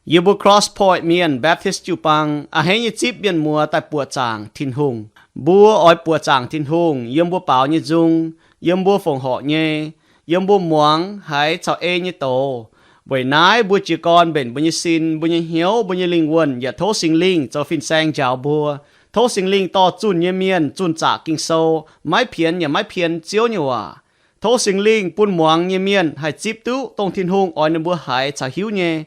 Yie mbuo Cross Point Mienh Baptist jiu-baang a'hneiv nyei zipv mienh muoz daaih buoqc zaangc Tin-Hungh. Mbuo oix buoqc zaangc Tin-Hungh yiem mbuo baaux nyei nzung, yiem mbuo fongc horc nyei, yiem mbuo muangx haiz caux ei nyei doz. Weic naaiv mbuo jiez gorn mbenc mbuo nyei sin, mbuo nyei hnyouv, mbuo nyei lingh wuonh yaac tov Singx Lingh zoux fin-saeng njaaux mbuo. Tov Singx Lingh dorh zunh nyei mienh zunh zaqc Ging-Sou, maiv pienx yaac maiv pien Ziouv nyei waac. Tov Singx Lingh bun muangx nyei mienh haih zipv duqv dongh Tin-Hungh oix ninh mbuo haiz caux hiuv nyei.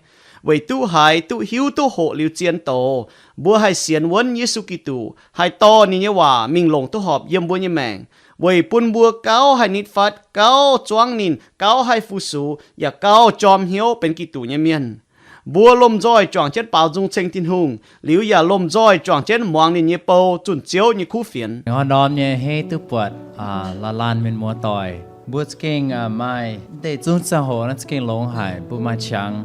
Weic duqv haiz, duqv hiuv, duqv hoqc liuz zien doz, mbuo haih sienx wuonv Yesu Giduc, haih dorh ninh nyei waac mingh longc duqv horpc yiem mbuo nyei maengc, weic bun mbuo gauh haih nitv fatv, gauh zuangv ninh, gauh haih fu-sux, yaac gauh jorm hnyouv benx Giduc nyei mienh. Mbuo lomh nzoih juangc jienv baaux nzung ceng Tin-Hungh, liuz yaac lomh nzoih juangc jienv muangx ninh nyei bou zunh Ziouv nyei kuv fienx. Hnoi-norm nyei a'hneiv duqv buatc laanh laanh mienh muoz-doic, mbuo za'gengh maaih deix zungv ziangh hoc naaiv za'gengh longx haic, mbuo maaih qangx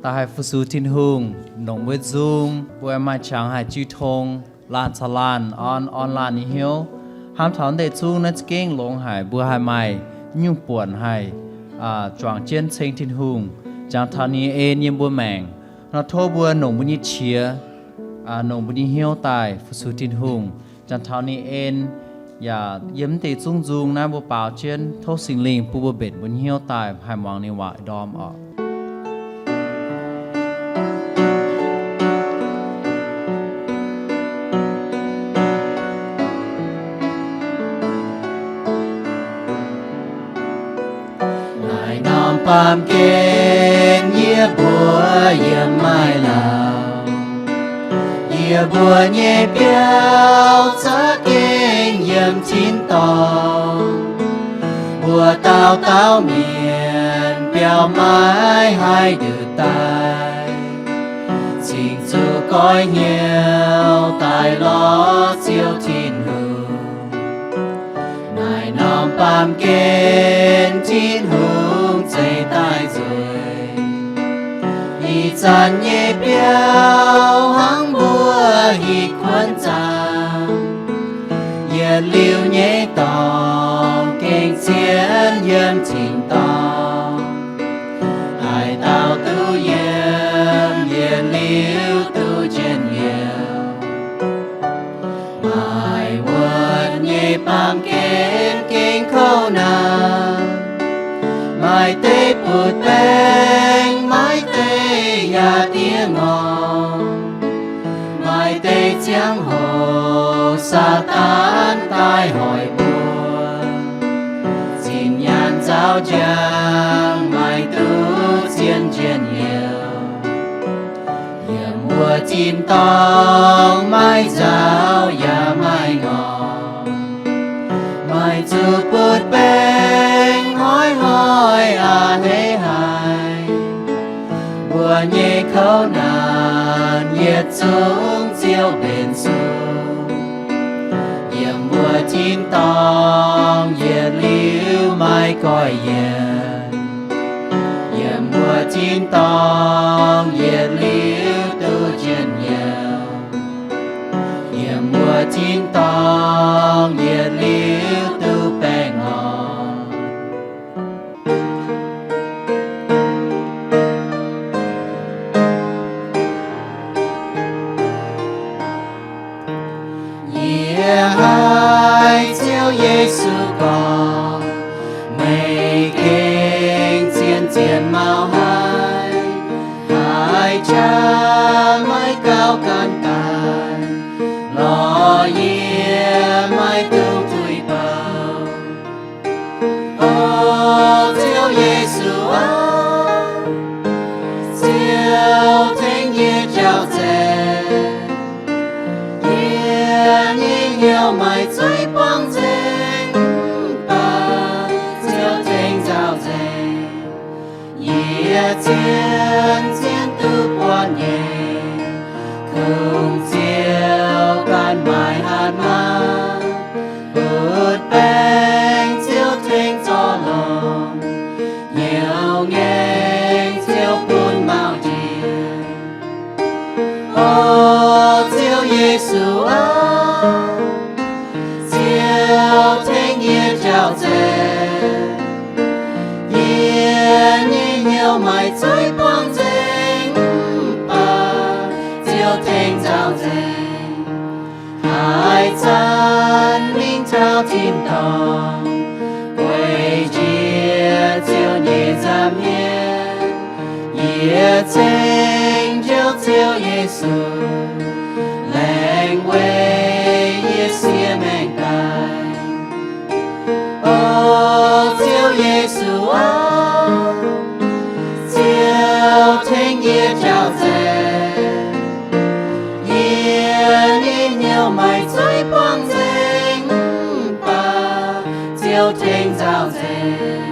daaih haih fu-sux Tin-Hungh, longc mbuo nzung, mbuo maaih qangx haih jiu tong laanh caux laanh, orn orn laanh nyei hnyouv. Hnamv taux deix zungv naaiv za'gengh longx haic, mbuo haih maaih nyungc buonc haih juangc jienv ceng Tin-Hungh, jangx taux ninh nyei en yiem mbuo maengc. Nor tov mbuo longc mbuo nyei qiex, longc mbuo nyei hnyouv daaih fu-sux Tin-Hungh, jangx taux ninh en, yaac yiem deix zungv nzung naaiv mbuo baaux jienv, tov Singx Lingh bun mbuo mbenc mbuo nyei hnyouv daaih haih muangx ninh waac ndorm orqc. Naaiv norm baamh gen yie mbuo yiem maaih lauh, yie mbuo nyei biauv za'gengh yiem tin-dorngh. Mbuo dauh dauh mienh biauv maiv haih nduqc daaih, cingx zuqc goiv hnyouv daaih lorz Ziouv Tin-Hungh. Naaiv norm baamh gen Tin-Hungh zeix daaih nzueic. Ih zanc nyei biauv hnangv mbuo hitv kuonx zaangc, yietc liuz nyei dorngx gengh zien yiem tin-dorngh. Haaix dauh duqv yiem, yietc liuz duqv njien-youh. Maaih wuonh nyei baamh gen gengh kouv naanc, maaih deix butv-baeng, maaih deix yaac diev ngorc, maaih deix ziangh hoc Saadaan daaih hoic mbuo. Zinh nyaanh nzaaux njang, maaih duqv zien njien-youh. Yiem mbuo tin-dorngh maaih nzaaux yaac maaih ngorc, maaih zuqc butv-baeng hnoi-hnoi a'hneiv haic. Mbuo nyei kouv naanc yietc zungv Ziouv mbenc zuqc. Yiem mbuo tin-dorngh yietc liuz maaih goiv yienc. Yiem mbuo tin-dorngh yietc liuz duqv njien-youh. Yiem mbuo tin-dorngh yietc liuz duqv baengh orn. Yie haiz Ziouv Yesu gorngv, meih gengh zien-zien mau haic, haaix qaqv maiv gauh gan daaih, lorz yie maiv dungx tuix bouh. O Ziouv Yesu aah, Ziouv tengx yie jauv-zeiv. Yie nyei hnyouv maaih zuiz buangh nzengc, mv baac Ziouv tengx nzauh nzengc. Yie zien-zien duqv buatc nyei, kungx Ziouv ganh maaih hatc maah. Butv-baengc Ziouv tengx zorc longc, nyouz ngaengc Ziouv bun mauv njiec. O Ziouv Yesu aah, Ziouv tengx yie jauv-zeiv. Yie nyei hnyouv maaih zuiz buangh nzengc, mv baac Zanc mingh taux tin-dorngh, weic njiec Ziouv nyei nza'hmien. Yie ceng Ziouv, Ziouv Yesu, laengz weic yie siev maengc daaih. O Ziouv Yesu aah, Ziouv tengx yie jauv nzengc. Yie nyei hnyouv maaih zuiz buangh nzengc, mv baac Ziouv tengx nzauh nzengc.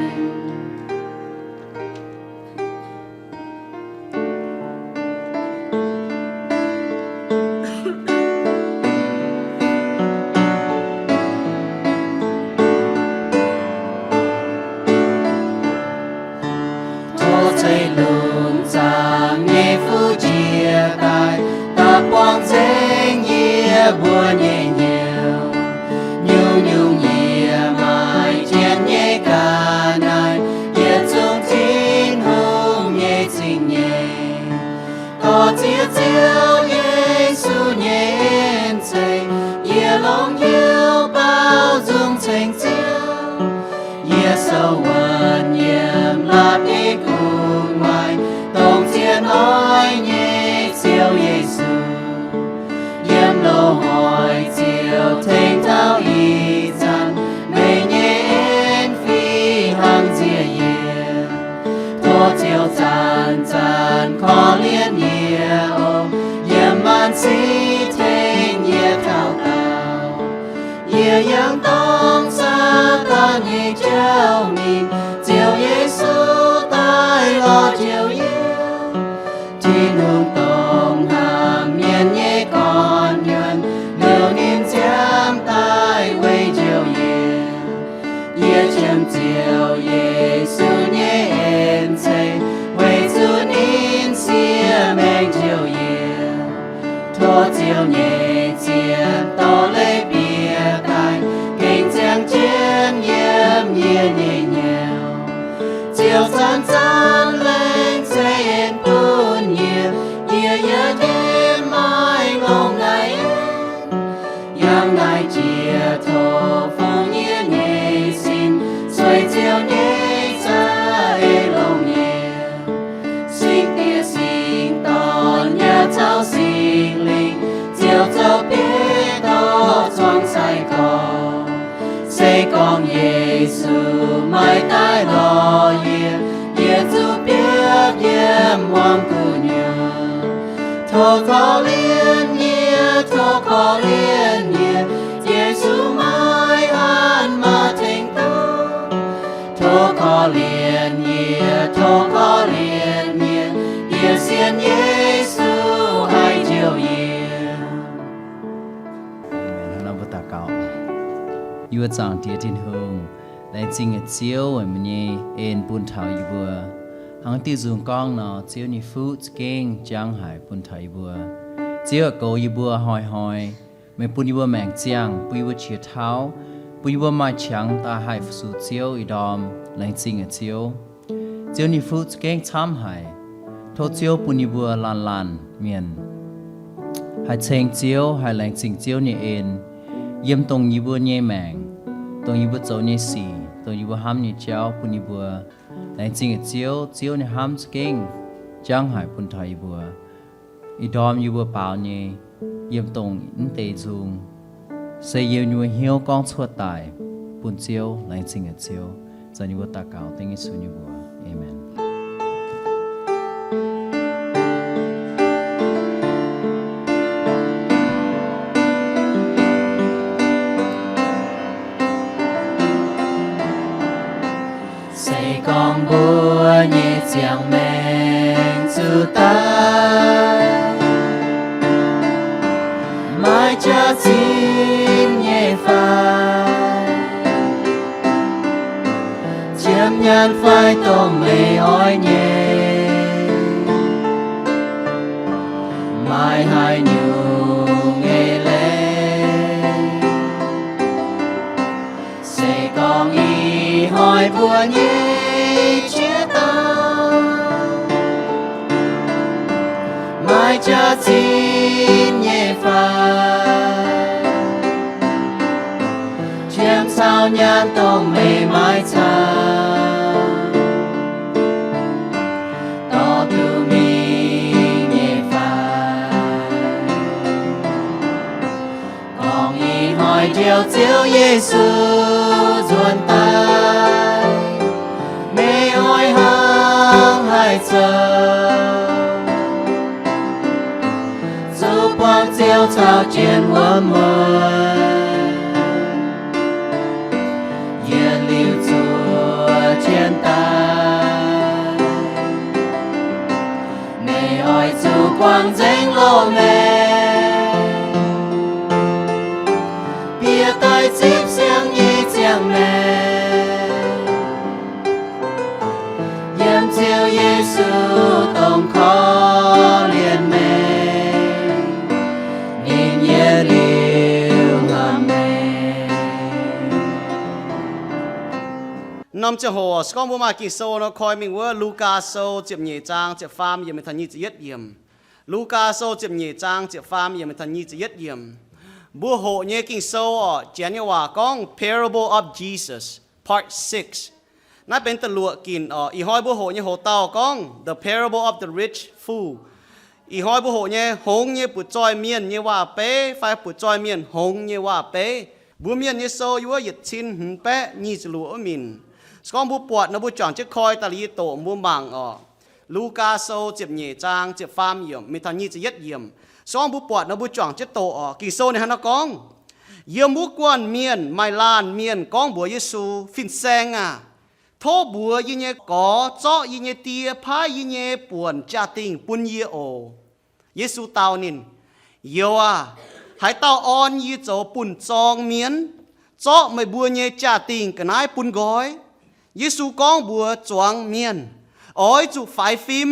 Tov ceix lungh zaangc nyei fuqv njiec daaih, daaih buangh nzengc yie mbuo nyei hnyouv. Nyungc-nyungc yie maaih jien nyei ga'naaiv, yietc zungv Tin-Hungh nyei zingh nyeic. Dorh ziex Ziouv Yesu nyei en ceix, yie longx hnyouv baaux nzung ceng Ziouv. Yie sou wuonv yiem laatc nyei gu'nguaaic, dongh ziex hnoi nyei Ziouv Yesu. Yiem loz-hnoi Ziouv tengx taux ih zanc, meih nyei en fih hnangv nziex yie. Tov Ziouv zanc-zanc korv-lienh yie oc, yiem maanc sic tengx yie taux daauh. Yie yangh dorngh Saadaan nyei jauv mingh, Ziouv Yesu daaih lorz njoux yie. Tin-Hungh dongh hnamv mienh nyei gorn-nyuonh, liouh ninh nziaamv daaih weic njoux yie. Yie qiemx Ziouv Yesu nyei en ceix, weic zuqc ninh siev maengc njoux yie. Tov Ziouv nyei zien dorh leiz bieqc daaih, gengh ziangh jienv yiem yie nyei hnyouv. Ziouv zanc-zanc lengc ceix en bun yie, yie yaac yiem maaih longx naaiv en. Yangh naaiv jiex tov fungx yie nyei sin, sueih Ziouv nyei za'eix longx nyei. Singx Diex, Singx Dorn, yaac caux Singx Lingh, Ziouv zoux bieiv dorh zuangx sai-gorx. Se gorngv Yesu maiv daaih lorz yie, yie zuqc biopv yiem wuom gu'nyuoz. Tov korv-lienh yie, tov korv-lienh yie, Yesu maiv haih maah tengx duqv. Tov korv-lienh yie, tov korv-lienh yie, yie sienx Yesu haih njoux yie. Aamen. Hnangv nor mbuo daux gaux. Yie mbuo Zaangc Diex Tin-Hungh, laengz zingh nyei Ziouv, weic meih nyei en bun taux yie mbuo. Hnangv diuh nzung gorngv nor, Ziouv nyei fuqv za'gengh jangv haic bun taux yie mbuo. Ziouv aah, goux yie mbuo hnoi-hnoi. Meih bun yie mbuo maengc ziangh, bun yie mbuo qiex tauv, bun yie mbuo maaih qangx daaih haih fu-sux Ziouv ih ndorm. Laengz zingh nyei Ziouv. Ziouv nyei fuqv za'gengh camv haic. Tov Ziouv bun yie mbuo laanh laanh mienh haih ceng Ziouv, haih laengz zingh Ziouv nyei en, yiem dongh yie mbuo nyei maengc, dongh yie mbuo zoux nyei sic, dongh yie mbuo hnamv nyei jauv, bun yie mbuo laengz zingh nyei Ziouv. Ziouv nyei hnamv za'gengh jangv haic bun taux yie mbuo. Ih ndorm yie mbuo baaux nyei, yiem dongh mv deix nzung, se yiem yie mbuo hnyouv gorngv cuotv daaih bun Ziouv. Laengz zingh nyei Ziouv. Zanc yie mbuo daux gaux dengv Yesu nyei mbuox. Aamen. Se gorngv mbuo nyei ziangh maengc zuqc daaih, maaih jaax-zinh nyei fai, qiemx nyaanh fai dongh meih oix nyei, maaih haaix nyungc eix leiz. Se gorngv ih hnoi mbuo nyei qiex dauh maaih jaax-zinh nyei fai, nyaanh dongh meih maiv caux, dorh duqv mingh nyei fai? Gorngv ih hnoi njoux Ziouv Yesu nzuonx daaih, meih oix hnangv haaix zoux zuqc buangh Ziouv caux jienv wuom mueiz, yietc liuz zuov jienv daaih? Meih oix zuqc buangh nzengc loz-hnoi, bieqc daaih zipv siang nyei ziangh maengc, yiem Ziouv Yesu dongh korv-lienh meih, ninh yietc liuz hnamv meih. Norm ziangh hoc se gorngv mbuo maaih Ging-Sou nor, koi mingh wuov Lugaa Sou ziepc nyeic zaang ziepc faam yiemc mingh taux nyic ziepc yietv yiemc. Lugaa Sou ziepc nyeic zaang ziepc faam yiemc mingh taux nyic ziepc yietv yiemc. Mbuo hoqc nyei Ging-Sou oc, Janx nyei waac gorngv Parable of Jesus, Part six. Naaiv benx da'luoqc ginc oc. Ih hnoi mbuo hoqc nyei hoc-dauh gorngv The Parable of the Rich Fool. Ih hnoi mbuo hoqc nyei Hngongx nyei Butv-Zoih Mienh nyei Waac-Beiv fai Butv-Zoih Mienh Hngongx nyei Waac-Beiv. Mbuo Mienh nyei sou yiem wuov yietc cin hmz baeqv nyic ziepc luoqc wuov minc. Se gorngv mbuo buatc nor, mbuo juangc jienv koi daaih liuz yie doqc mbuo mangc oc. Lugaa Sou ziepc nyeic zaang ziepc faam yiemc mingh taux nyic ziepc yietv yiemc. Se gorngv mbuo buatc nor, mbuo juangc jienv doqc oc. Ging-Sou ninh hnangv naaiv gorngv, Yiem wuov guanh mienh maaih laanh mienh gorngv mbuox Yesu, Fin-Saeng aah! Tov mbuox yie nyei gorx zorqv yie nyei die paaiv yie nyei buonc jaa-dingh bun yie oc. Yesu dau ninh, Youz aah! Haaix dauh orn yie zoux bunh zorng mienh, zorqv meih mbuo nyei jaa-dingh ga'naaiv bun nqoi? Yesu gorngv mbuox zuangx mienh, Oix zuqc faix fim,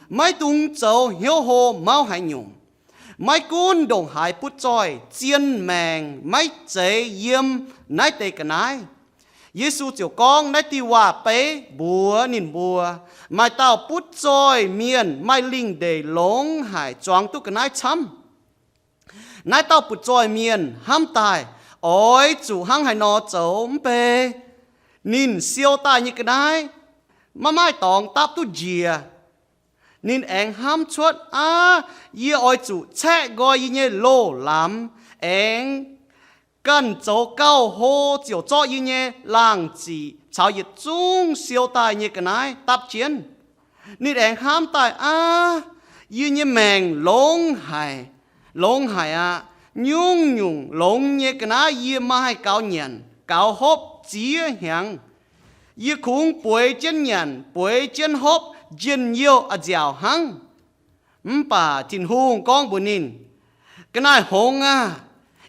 maiv dungx zoux hnyouv hlo mauv haaix nyungc. Maiv gunv ndongc haaix butv zoih, zien maengc maiv zeiz yiem naaiv deix ga'naaiv. Yesu ziouc gorngv naaiv diuh waac-beiv mbuox ninh mbuo, Maaih dauh butv zoih mienh maaih lingh ndeic longx haic zuangx duqv ga'naaiv camv. Naaiv dauh butv zoih mienh hnamv daaih, Oix zuqc hnangv haaix nor zoux mv bei? Ninh siou daaih nyei ga'naaiv maiv maaih dorngx dapv duqv njiec. Ninh aengx hnamv cuotv, Aav, yie oix zuqc caeqv nqoi yie nyei loz-lamz, aengx ganh zoux gauh hlo ziouc zorqv yie nyei laangh ziqc caux yietc zungv siou daaih nyei ga'naaiv dapv jienv. Ninh aengx hnamv daaih, Aav, yie nyei maengc longx haic, longx haic aqv. Nyungc-nyungc longx nyei ga'naaiv yie maaih gaux nyanc gaux hopv ziex hnyangx. Yie kungx bueix jienv nyanc bueix jienv hopv njien-youh a'nziaauc hnangv. Mv baac Tin-Hungh gorngv mbuox ninh, Ga'naaiv hngongx aah!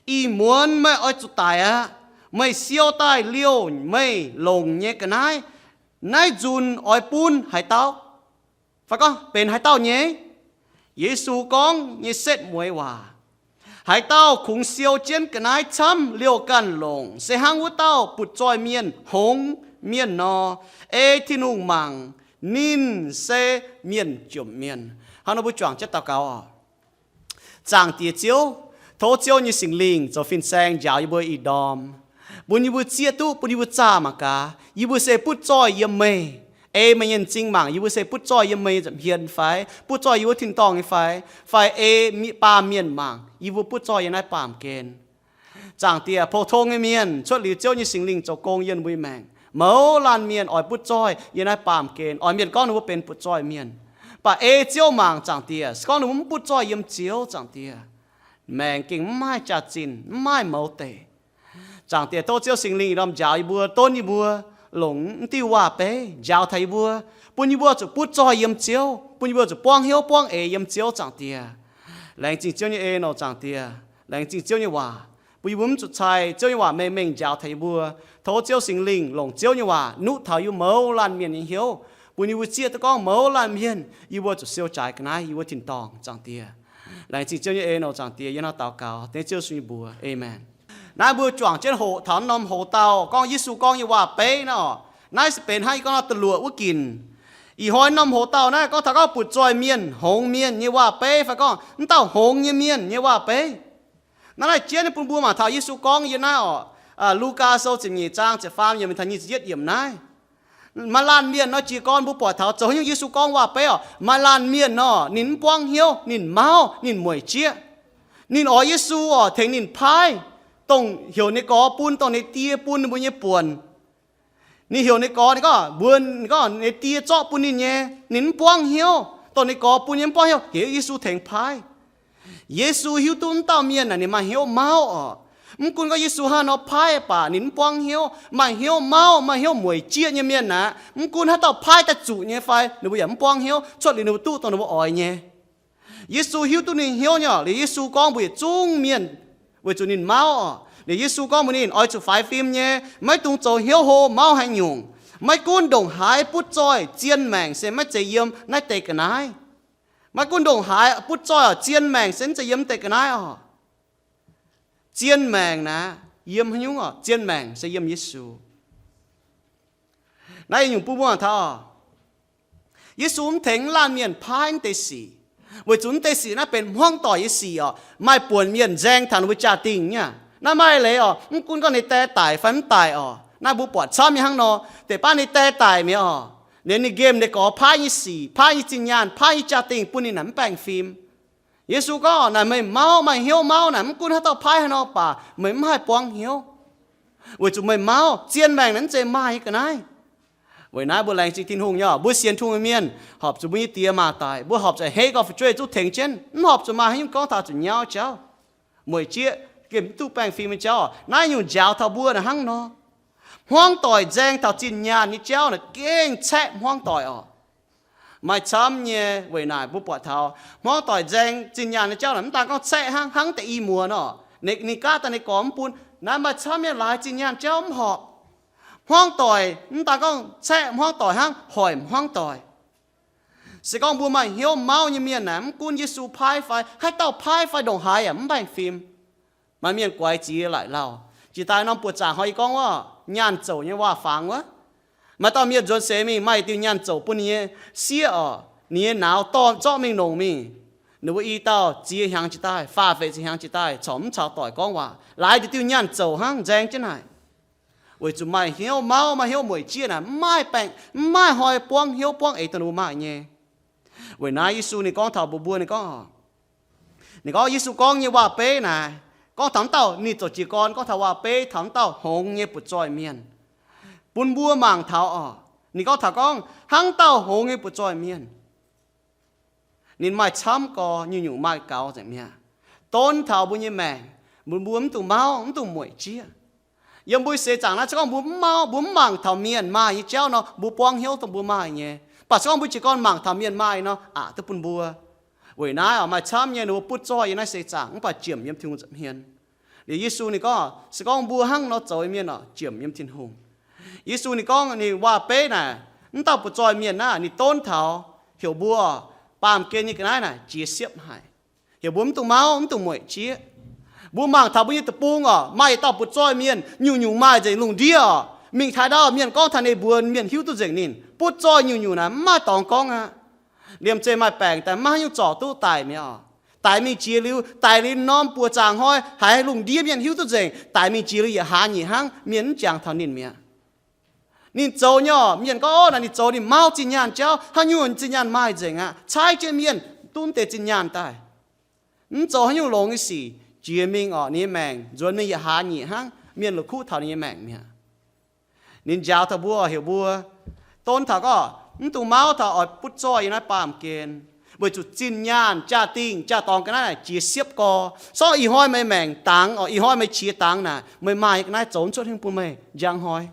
Ih muonz meih oix zuqc daic aqv. Meih siou daaih liouh meih longc nyei ga'naaiv. Naaiv nzunc oix bun haaix dauh? Fai gorngv benx haaix dauh nyei? Yesu gorngv nyei setv mueiz waac, Haaix dauh kungx siou jienv ga'naaiv camv liouh ganh longc, se hnangv wuov dauh butv-zoih mienh hngongx mienh nor. Ei Tin-Hungh mangc, ninh se mienh jomc mienh. Hnangv nor mbuo juangc jienv daux gaux oc. Zaangc Diex Ziouv, tov Ziouv nyei Singx Lingh zoux fin-saeng njaaux yie mbuo ih ndorm, bun yie mbuo zieqv duqv, bun yie mbuo zaah mangc gaax, yie mbuo se butv zoih yiem meih. Ei meih nyei m'zing mangc, yie mbuo se butv zoih yiem meih nyei nza'hmien fai? Butv zoih yiem wuov tin-dorngh nyei fai? Fai ei baamh mienh mangc, yie mbuo butv zoih yiem naaiv baamh gen? Zaangc Diex, pou-tong nyei mienh cuotv liuz Ziouv nyei Singx Lingh zoux gong yiem mbuo nyei maengc, mouz laanh mienh oix butv zoih yiem naaiv baamh gen, oix mienh gorngv ninh mbuo benx butv zoih mienh. Mv baac ei Ziouv mangc, Zaangc Diex, se gorngv ninh mbuo mv butv zoih yiem Ziouv, Zaangc Diex, maengc gengh mv maaih jaax-zinh, mv maaih mouz deic. Zaangc Diex, tov Ziouv Singx Lingh ih ndorm njaaux yie mbuo, donv yie mbuo, longc mv diuh waac-beiv njaaux taux yie mbuo, bun yie mbuo zuqc butv zoih yiem Ziouv, bun yie mbuo zuqc buangv hnyouv buangv eix yiem Ziouv, Zaangc Diex. Laengz zingh Ziouv nyei en oc, Zaangc Diex. Laengz zingh Ziouv nyei waac, bun yie mbuo mv zuqc cai Ziouv nyei waac mengh mengh njaaux taux yie mbuo. Tov Ziouv Singx Lingh longc Ziouv nyei waac nuqv taux yie mbuo mouz laanh mienh nyei hnyouv, bun yie mbuo zieqv duqv gorngv mouz laanh mienh, yie mbuo zuqc siou jaaix ga'naaiv yie mbuo tin-dorngh, Zaangc Diex. Laengz zingh Ziouv nyei en oc, Zaangc Diex. Yie hnangv daux gaux dengv Ziouv Yesu nyei mbuox, Aamen. Naaiv mbuo juangc jienv hoqc taux norm hoc-dauh gorngv Yesu gorngv nyei waac-beiv naaiv oc. Naaiv se benx hnangv yie gorngv nor da'luoqc wuov ginc. Ih hnoi norm hoc-dauh naaiv gorngv taux gorngv butv zoih mienh hngongx mienh nyei waac-beiv fai gorngv mv dauh hngongx nyei mienh nyei waac-beiv. Naaiv naaiv jienv bun mbuo mangc taux Yesu gorngv yiem naaiv oc. Lugaa Sou ziepc nyeic zaang ziepc faam yiemc taux nyic ziepc yietv yiemc naaiv. Maaih laanh mienh nor, jiez gorn mbuo buatc taux zoux haaix nyungc Yesu gorngv waac-beiv oc, maaih laanh mienh nor, ninh mv buangv hnyouv, ninh mauv, ninh mueic jieqv. Ninh oix Yesu oc tengx ninh paaiv, dongh heuc ninh gorx bun, dongh ninh die bun ninh mbuo nyei buonc. Ninh heuc ninh gorx, ninh gorngv, mbuox ninh gorngv ninh die zorqv bun ninh nyei, ninh mv buangv hnyouv, dongh ninh gorx bun nyei mv buangv hnyouv, heuc Yesu tengx paaiv. Yesu hiuv duqv wuov dauh mienh naaic ninh maaih hnyouv mauv oc. Mv gunv gorngv Yesu hnangv nor paaiv baac ninh mv buangv hnyouv, maaih hnyouv mauv, maaih hnyouv mueic jieqv nyei mienh aqv. Mv gunv haaix dauh paaiv daaih zuqc nyei fai, ninh mbuo yaac mv buangv hnyouv, cuotv liuz ninh mbuo duqv dongh ninh mbuo oix nyei. Yesu hiuv duqv ninh hnyouv nyei oc. Liuz Yesu gorngv mbuox yietc zungv mienh, weic zuqc ninh mauv oc. Liuz Yesu gorngv mbuox ninh, oix zuqc faix fim nyei, maiv dungx zoux hnyouv hlo mauv haaix nyungc. Maiv gunv ndongc haaix butv zoih zien maengc se maiv zeiz yiem naaiv deix ga'naaiv. Maiv gunv ndongc haaix butv zoih oc, zien maengc se mv zeiz yiem deix ga'naaiv oc. Zien maengc naaiv yiem haaix nyungc oc? Zien maengc se yiem Yesu. Naaiv nyungc bun mbuo taux, Yesu mv tengx laanh mienh paaiv mv deix sic, weic zuqc mv deix sic naaiv benx hmuangv doic nyei sic oc, maaih buonc mienh nzaeng taux ninh mbuo jaa-dingh nyei. Naaiv maaih leiz oc, mv gunv gorngv ninh die daic fai mv daic oc, naaiv mbuo buatc camv nyei hnangv nor, deix baav ninh die daic mi'aqv oc, ninh, ninh nqemh ninh gorx paaiv nyei sic, paaiv nyei zinh nyaanh, paaiv nyei jaa-dingh bun ninh naaic mv baengh fim. Yesu gorngv naaic, meih mauv, maaih hnyouv mauv naaic, mv gunv haaix dauh paaiv haaix nor baac meih mv haih buangv hnyouv, weic zuqc meih mauv. Zien maengc naaic mv zeiz maaih nyei ga'naaiv. Weic naaiv mbuo laengz zingh Tin-Hungh nyei oc, mbuo sienx Tin-Hungh nyei mienh horpc zuqc mbuo nyei die maah daic, mbuo horpc zuqc hei gau fu'jueiv zungv tengx jienv, mv horpc zuqc maaih haaix nyungc gorngv taux zuqc nyauv jauv, mueic jieqv, gemh mv duqv baengh fim nyei jauv. Naaiv nyungc njaaux taux mbuo naaic hnangv nor. Hmuangv doic nzaeng taux zinh nyaanh nyei jauv naaic gengh caeqv hmuangv doic oc. Maaih camv nyei weic naaic mbuo buatc taux hmuangv doic nzaeng zinh nyaanh nyei jauv naaic mv daan gorngv caeqv hnangv, hnangv deix i muonz oc, ninh, ninh gaav daaih ninh gorx mv bun. Naaiv maaih camv nyei laaix zinh nyaanh jauv mv horpc. Hmuangv doic mv daan gorngv caeqv hmuangv doic hnangv, hoic hmuangv doic. Se gorngv mbuo maaih hnyouv mauv nyei mienh naaic, mv gunv Yesu paaiv fai, haaix dauh paaiv fai ndongc haaix yaac mv baengh fim. Maaih mienh guaix ziex laaic lauh. Jiex daaih norm buoqc zaangc hnoi yie gorngv wuov nyaanh zouc nyei waac-fangx wuov, maaih dauh mienh nzuonx seix mingh maaih diuh nyaanh zouc bun ninh nyei sieqv oc, ninh nyei nauz dorh zorqv mingh longc mingh. Ninh mbuo i dauh ziex hnyangx jiex daaih, faah feix ziepc hnyangx jiex daaih corc mv caux doic gorngv waac. Laaix diuh diuh nyaanh zouc hnangv nzaeng jienv naaic. Weic zuqc maaih hnyouv mauv, maaih hnyouv mueic jieqv naaic, mv maaih baengh, mv maaih hnoi buangv hnyouv buangv eix dongh ninh mbuo maaih nyei. Weic naaiv Yesu ninh gorngv taux mbuox mbuo, ninh gorngv, ninh gorngv Yesu gorngv nyei waac-beiv naaic, gorngv taux wuov dauh, ninh zoux jiez gorn gorngv taux waac-beiv taux wuov dauh hngongx nyei butv-zoih mienh, bun mbuo mangc taux oc. Ninh gorngv taux gorngv hnangv dauh hngongx nyei butv-zoih mienh, ninh maaih camv gorx, nyungc-nyungc maaih gaux nzengc mi'aqv. Donv taux mbuo nyei maengc, mbuo, mbuo mv dungx mauv, mv dungx mueic jieqv. Yiem mbuo seix zaangc naaiv, se gorngv mbuo mv mauv, mbuo mv mangc taux mienh maaih nyei jauv nor, mbuo buangv hnyouv dongh mbuo maaih nyei. Mv baac se gorngv mbuo jiez gorn mangc taux mienh maaih nor, aqc duqv bun mbuo. Weic naaiv oc, maaih camv nyei ninh mbuo butv zoih yiem naaiv seix zaangc mv baac jiemc yiem Tin-Hungh nza'hmien. Liuz Yesu ninh gorngv, se gorngv mbuo hnangv nor zoux nyei mienh oc, jiemc yiem Tin-Hungh. Yesu ninh gorngv ninh waac-beiv naaic, mv dauh butv-zoih mienh naaiv ninh donv taux heuc mbuo baamh gen nyei ga'naaiv naaic jiex siepv haic, heuc mbuo mv dungx mauv, mv dungx mueic jieqv. Mbuo mangc taux mbuo nyei deic-bung oc, maaih yietc dauh butv-zoih mienh nyungc-nyungc maaih nzengc lungh ndiev oc. Mingh taux ndau mienh gorngv taux ninh mbuox mienh hiuv duqv nzengc ninh. Butv-zoih nyungc-nyungc naaic mv maaih dorngx gorngv aqv. Liemh zeih maaih baengc daaih mv maaih haaix nyungc zorc duqv daic mi'aqv oc. Daic mingh jiex liuz, daic liuz norm buoz zaangc hnoi haiz lungh ndiev mienh hiuv duqv nzengc, daic mingh jiex liuz yietc hlaax nyeic hnangv mienh mv jangx taux ninh mi'aqv. Ninh zoux nyei oc, mienh gorngv, o, naaic ninh zoux, ninh mauv zinh nyaanh jauv, haaix nyungc zinh nyaanh maaih nzengc aqv, caaiv jienv mienh duqv deix zinh nyaanh daaih. Mv zoux haaix nyungc longx nyei sic, jiex mingh oc, ninh nyei maengc nzuonx mingh yietc hlaax nyeic hnangv mienh la'kuqv taux ninh nyei maengc mi'aqv. Ninh njaaux taux mbuo, heuc mbuo donv taux gorngv mv dungx mauv taux oix butv zoih yiem naaiv baamh gen, weic zuqc zinh nyaanh jaa-dingh jaa-dorngx ga'naaiv naaic jiex siepv gorx. Sorng ih hnoi meih maengc dangx oc, ih hnoi meih qiex dangx naaic, meih maaih nyei ga'naaiv zoux mv cuotv hingv bun meih njang hnoi.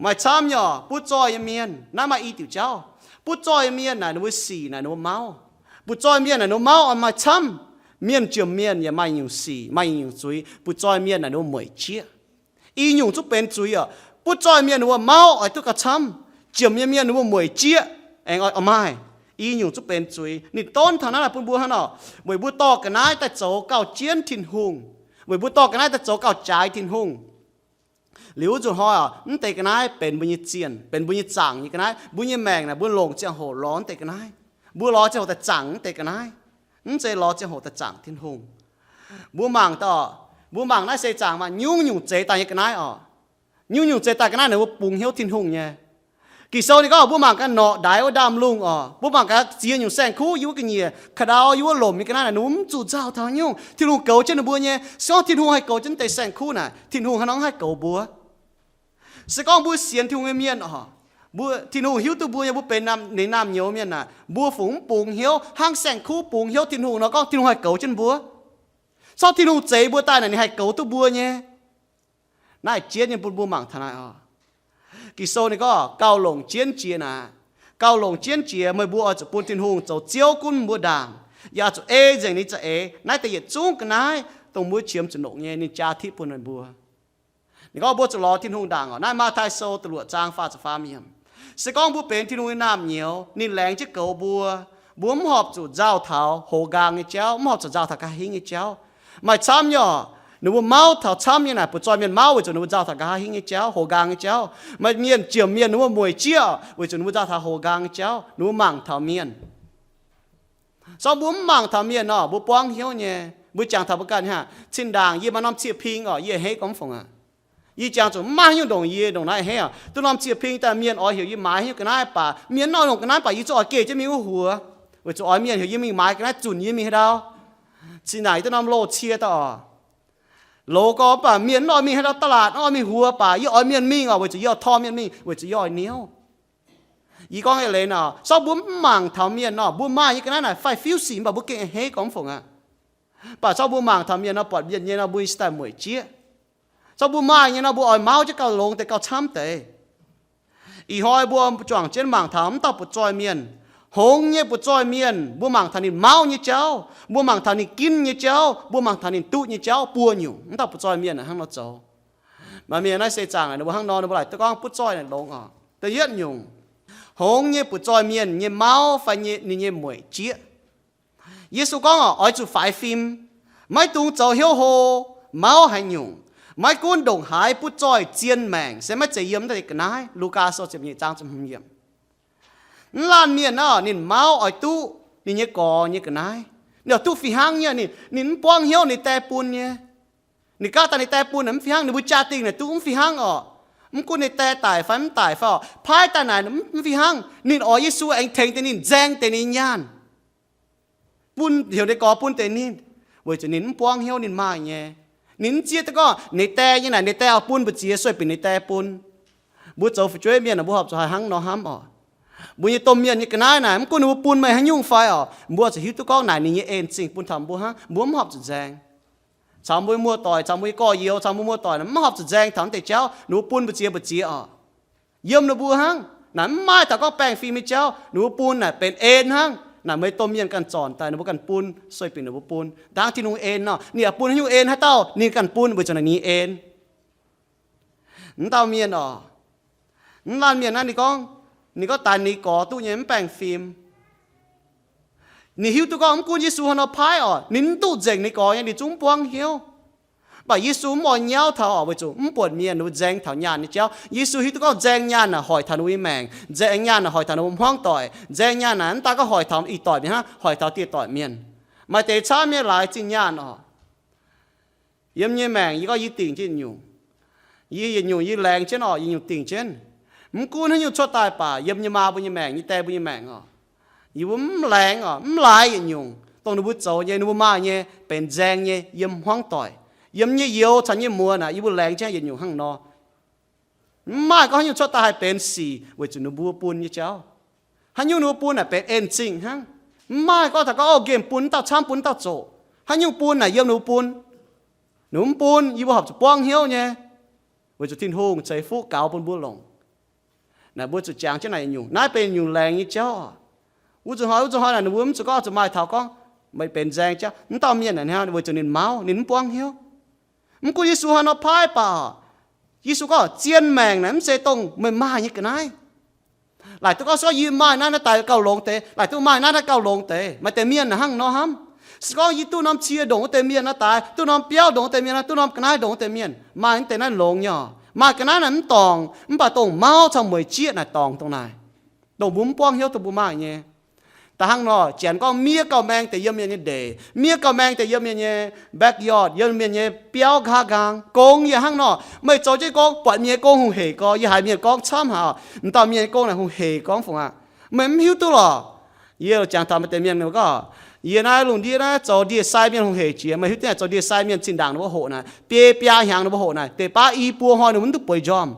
Maaih camv nyei oc, butv zoih nyei mienh, naaiv maaih i diuc jauv. Butv zoih nyei mienh naaic ninh mbuo sic naaic ninh mbuo mauv. Butv zoih mienh naaic ninh mbuo mauv oix maaih camv. Mienh jomc mienh yaac maaih nyungc sic, maaih nyungc zuiz. Butv zoih mienh naaic ninh mbuo mueic jieqv. I nyungc zungv benx zuiz oc. Butv zoih mienh ninh mbuo mauv oix duqv gauh camv. Jomc nyei mienh ninh mbuo mueic jieqv, aengx oix, oix maaih. I nyungc zungv benx zuiz. Ninh donv taux naaiv naaic bun mbuo hnangv nor, weic mbuo dorh ga'naaiv daaih zoux gauh jienv Tin-Hungh, weic mbuo dorh ga'naaiv daaih zoux gauh jaaix Tin-Hungh. Liuz wuov nzunc hnoi oc, mv deix ga'naaiv benx mbuo nyei zienh, benx mbuo nyei zaangc nyei ga'naaiv. Mbuo nyei maengc naaic mbuo longc ziangh hoc lorz mv deix ga'naaiv. Mbuo lorz ziangh hoc daaih zaangc mv deix ga'naaiv, mv zeiz lorz ziangh hoc daaih zaangc Tin-Hungh. Mbuo mangc daaih oc, Mbuo mangc naaiv seix zaangc maaih nyungc-nyungc zeix daaih nyei ga'naaiv oc. Nyungc-nyungc zeix daaih ga'naaiv naaic mbuo bungx hnyouv Tin-Hungh nyei. Ging-Sou ninh gorngv mbuo mangc gaax norqc ndaix wuov ndaamv-lungh oc, mbuo mangc gaax ziex nyungc saeng-kuv yiem wuov ga'nyiec, ka'ndau yiem wuov lomc nyei ga'naaiv naaic, ninh mbuo mv zuqc nzauh taux nyungc. Tin-Hungh goux jienv ninh mbuo nyei. Se gorngv Tin-Hungh haih goux jienv deix saeng-kuv naaic, Tin-Hungh hnangv nor haih goux mbuo. Se gorngv mbuo sienx Tin-Hungh nyei mienh oc, mbuo, Tin-Hungh hiuv duqv mbuo nyei, mbuo benx naamh, ninh naamh nyouz mienh naaic, mbuo fungc mv bungx hnyouv hnangv saeng-kuv bungx hnyouv Tin-Hungh nor gorngv Tin-Hungh haih goux jienv mbuo. Se gorngv Tin-Hungh zeix mbuo daaih naaic, ninh haih goux duqv mbuo nyei. Naaiv jienv nyei bun mbuo mangc taux naaic oc. Ging-Sou ninh gorngv gauh longc jienv jiex naaic. Gauh longc jienv jiex meih mbuo oix zuqc bun Tin-Hungh zoux Ziouv gunv mbuo ndaangc, yaac zuqc ei nzengc ninh za'eix. Naaiv deix yietc zungv ga'naaiv dongh mbuo qiemx zuqc longc nyei, ninh jaa tipv bun meih mbuo. Ninh gorngv mbuo zuqc lorz Tin-Hungh ndaangc oc. Naaiv Matv^taai Sou da'luoqc zaang faah ziepc faam yiemc. Se gorngv mbuo benx Tin-Hungh nyei naamh nyouz, ninh laengz jienv goux mbuo, mbuo mv horpc zuqc nzauh taux hoz nqaang nyei jauv, mv horpc zuqc nzauh taux nqa'haav hingv nyei jauv. Maaih camv nyei oc, ninh mbuo mauv taux camv nyei naaic, butv-zoih mienh mauv weic zuqc ninh mbuo nzauh taux nqa'haav hingv nyei jauv, hoz nqaang nyei jauv. Maaih mienh jiem mienh ninh mbuo mueic jieqv weic zuqc ninh mbuo nzauh taux hoz nqaang nyei jauv, ninh mbuo mangc taux mienh. Se gorngv mbuo mv mangc taux mienh nor, mbuo buangv hnyouv nyei. Mbuo jangx taux mbuo ganh hnangv. Zinh ndaangc yie maaih norm cie-ping oc, yie a'hneiv gorngv mv fungc aqv. Yie jangx zuqc mv maaih haaix nyungc ndongc yie ndongc naaiv a'hneiv oc. Duqv norm cie-ping daaih mienh oix heuc yie maaiz haaix nyungc ga'naaiv baac, mienh nor longc ga'naaiv baac yie zungv oix geh jienv mingh wuov huox, weic zuqc oix mienh heuc yie mingh maaiz ga'naaiv zunh yie mingh haaix ndau. Zinh ndaangc yie duqv norm loz-cie daaih oc. Loz gorx mv baac mienh mv oix mingh haaix ndau, ตลาด mv oix mingh huox baac yie oix mienh mingh oc, weic zuqc yie oix torh mienh mingh, weic zuqc yie oix hnyouv. Yie gorngv eix leiz nor, se gorngv mbuo mv mangc taux mienh nor, mbuo maaih nyei ga'naaiv naaic faix-fiuv sic mv baac mbuo gengh a'hneiv gorngv mv fungc aqv. Mv baac se gorngv mbuo mangc taux mienh nor, buatc mienh nyei nor, mbuo nyei sin daaih mueic jieqv. Se gorngv mbuo maaih nyei nor, mbuo oix mauv jienv gauh longx deix gauh camv deix. Ih hnoi mbuo juangc jienv mangc taux mv dauh butv-zoih mienh, hngongx nyei butv-zoih mienh, mbuo mangc taux ninh mauv nyei jauv, mbuo mangc taux ninh ginv nyei jauv, mbuo mangc taux ninh duqv nyei jauv buo nyungc. Mv dauh butv-zoih mienh hnangv nor zoux. Maaih mienh naaiv seix zaangc ninh mbuo hnangv nor, ninh mbuo laaic duqv gorngv butv-zoih naaic longx oc. Da'yietv nyungc, hngongx nyei butv-zoih mienh nyei mauv fai nyei, ninh nyei mueic jieqv. Yesu gorngv oc, oix zuqc faix fim, maiv dungx zoux hnyouv hlo, mauv haaix nyungc. Maiv gunv ndongc haaix butv-zoih zien maengc se maiv zeiz yiem naaiv deix ga'naaiv. Lugaa Sou ziepc nyeic zaang ziepc hmz yiemc. Mv laanh mienh nor, ninh mauv oix duqv ninh nyei gorx nyei ga'naaiv. Ninh oix duqv fih hnangv nyei. Ninh, ninh mv buangv hnyouv ninh die bun nyei. Ninh gaav daaih ninh die bun naaic mv fih hnangv, ninh mbuo jaa-dingh naaic duqv mv fih hnangv oc. Mv gunv ninh die daic fai mv daic fai oc, paaiv daaih naaic mv fih hnangv. Ninh oix Yesu aengx tengx deix ninh, nzaeng deix ninh nyanh, bun, heuc ninh gorx bun deix ninh, weic zuqc ninh mv buangv hnyouv ninh maaih nyei. Ninh mv zieqv duqv gorngv ninh die nyei naaic ninh die oix bun mbu'ziex sueih bieqc ninh die bun. Mbuo zoux fu'jueiv mienh naaic mbuo horpc zuqc haih hnangv nor hnamv oc. Mbuo nyei domh mienh nyei ga'naaiv naaic, mv gunv ninh mbuo bun meih haaix nyungc fai oc, mbuo zuqc hiuv duqv gorngv naaic ninh nyei en zingh bun taux mbuo hnangv, mbuo mv horpc zuqc nzaeng. Caux mbuo nyei muoz-doic, caux mbuo nyei gorx-youz, caux mbuo muoz-doic naaic mv horpc zuqc nzaeng taux naaiv deix jauv, ninh mbuo bun mbu'ziex mbu'ziex oc. Yiem ninh mbuo hnangv. Naaic mv maaih taux gorngv baengh fim nyei jauv, ninh mbuo bun naaic benx en hnangv. Naaic meih domh mienh ganh zornc daaih ninh mbuo ganh bun, sueih bieqc ninh mbuo bun. Dangv Tin-Hungh en nor, ninh yaac bun haaix nyungc en haaix dauh ninh ganh bun weic zuqc naaic ninh nyei en. Mv dauh mienh oc, mv laanh mienh naaiv ninh gorngv, ninh gorngv daix ninh gorx duqv nyei mv baengh fim. Ninh hiuv duqv gorngv mv gunv Yesu haaix nor paaiv oc, ninh mv duqv nzengc ninh gorx nyei, ninh zungv mv buangv hnyouv. Mv baac Yesu mv oix nyauv taux oc, weic zuqc mv buonc mienh ninh mbuo nzaeng taux nyaanh nyei jauv. Yesu hiuv duqv gorngv nzaeng nyaanh naaic hoic taux ninh mbuo nyei maengc, nzaeng nyaanh naaic hoic taux ninh mbuo hmuangv doic, nzaeng nyaanh naaic mv daan gorngv hoic taux ih doic mienh hnangv, hoic taux dieh doic mienh. Maaih deix camv nyei laaix zingh nyaanh oc. Yiem nyei maengc yie gorngv yie dingc jienv yietc nyungc. Yie yietc nyungc yie laengz jienv oc, yietc nyungc dingc jienv. Mv gunv haaix nyungc cuotv daaih baac yiem nyei maa mbuo nyei maengc, nyei die mbuo nyei maengc oc, yie mbuo mv laengz oc, mv laaix yietc nyungc dongh ninh mbuo zoux nyei, ninh mbuo maaih nyei, benx nzaeng nyei yiem hmuangv doic. Yiem nyei youz caux nyei muoz naaic yie mbuo laengz jienv yietc nyungc hnangv nor. Mv maaih gorngv haaix nyungc cuotv daaih haih benx sic weic zuqc ninh mbuo bun nyei jauv. Haaix nyungc ninh mbuo bun naaic benx en zingh hnangv. Mv maaih gorngv taux gorngv, o, nqemh bun dauh camv, bun dauh zoqc. Haaix nyungc bun naaic yiem ninh mbuo bun. Ninh mbuo mv bun, yie mbuo horpc zuqc buangv hnyouv nyei, weic zuqc Tin-Hungh ceix fuqv gaux bun mbuo longc. Naaic mbuo zuqc jangx jienv naaic yietc nyungc. Naaiv benx yietc nyungc laengz nyei jauv. Wuov zanc hnoi, wuov zanc hnoi naaic ninh mbuo mv zuqc gorngv zuqc maaih taux gorngv meih benx nzaeng jauv. Mv dauh mienh naaic hnangv, weic zuqc ninh mauv, ninh mv buangv hnyouv. Mv gunv Yesu haaix nor paaiv baac, Yesu gorngv zien maengc naaic mv zeiz dongh meih maaih nyei ga'naaiv. Laaic duqv gorngv se gorngv yie maaih naaiv naaiv daaih gauh longx deix, laaic duqv maaih naaiv naaiv gauh longx deix. Maaih deix mienh naaic hnangv nor hnamv. Se gorngv yie duqv norm cie ndongc wuov deix mienh naaiv daaih, duqv norm biauv ndongc wuov deix mienh, duqv norm ga'naaiv ndongc wuov deix mienh, maaih naaiv deix naaiv longx nyei oc. Maaih ga'naaiv naaic mv dorngc, mv baac dongh mauv caux mueic jieqv naaic dorngc dongh naaic, dongh mbuo mv buangv hnyouv duqv mbuo maaih nyei. Da'hnangv nor, Janx gorngv miev gauh maeng deix yiem mienh nyei ndeic, miev gauh maeng deix yiem mienh nyei backyard, yiem mienh nyei biauv nqa'haav nqaang. Gong yaac hnangv nor, meih zoux jienv gong, buatc mienh nyei gong hungh heic gorx, yie haiz mienh gorngv camv haic, m'dauh mienh nyei gong naaic hungh heic gorngv fungc aqv. Meih mv hiuv duqv lorqc. Yie jangx taux maaih deix mienh gorngv, yie naaiv lungh ndiev naaiv zoux ndie-sai mienh hungh heic jiex. Meih hiuv duqv zoux ndie-sai mienh zinh ndaangc ninh mbuo hoqc naaic, biei biaa hnyangx ninh mbuo hoqc naaic, deix baav i buo hnoi ninh mbuo mv duqv bueix njormh.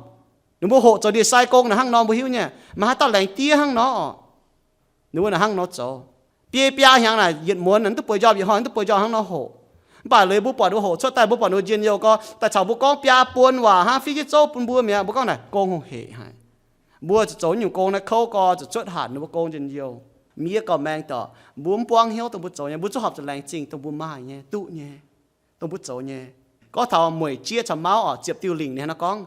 Ninh mbuo hoqc zoux ndie-sai gong naaic hnangv nor, mbuo hiuv nyei, maaih haaix dauh laengz diev hnangv nor? Ninh mbuo naaic hnangv nor zoux. Biei biaa hnyangx naaic yietc muonz naaic mv duqv bueix njormh, yietc hnoi mv duqv bueix njormh hnangv nor hoqc. Mv baac leiz mbuo buatc ninh mbuo hoqc cuotv daaih, mbuo buatc ninh mbuo njien-youh gorx, daaih caux mbuo gorngv biaa buon waac hnangv, fiev jienv zouv bun mbuo mi'aqv, mbuo gorngv naaic gong hungh heic haic. Mbuo zuqc zoux nyungc gong naaiv kouv gorx zuqc cuotv hatc ninh mbuo gong njien-youh. Miev gauh maeng dorc, mbuo mv buangv hnyouv dongh mbuo zoux nyei, mbuo zungv horpc zuqc laengz zingh dongh mbuo maaih nyei, duqv nyei, dongh mbuo zoux nyei. Gorngv taux mueic jieqv caux mauv oc, ziepc diuh lingc ninh hnangv nor gorngv.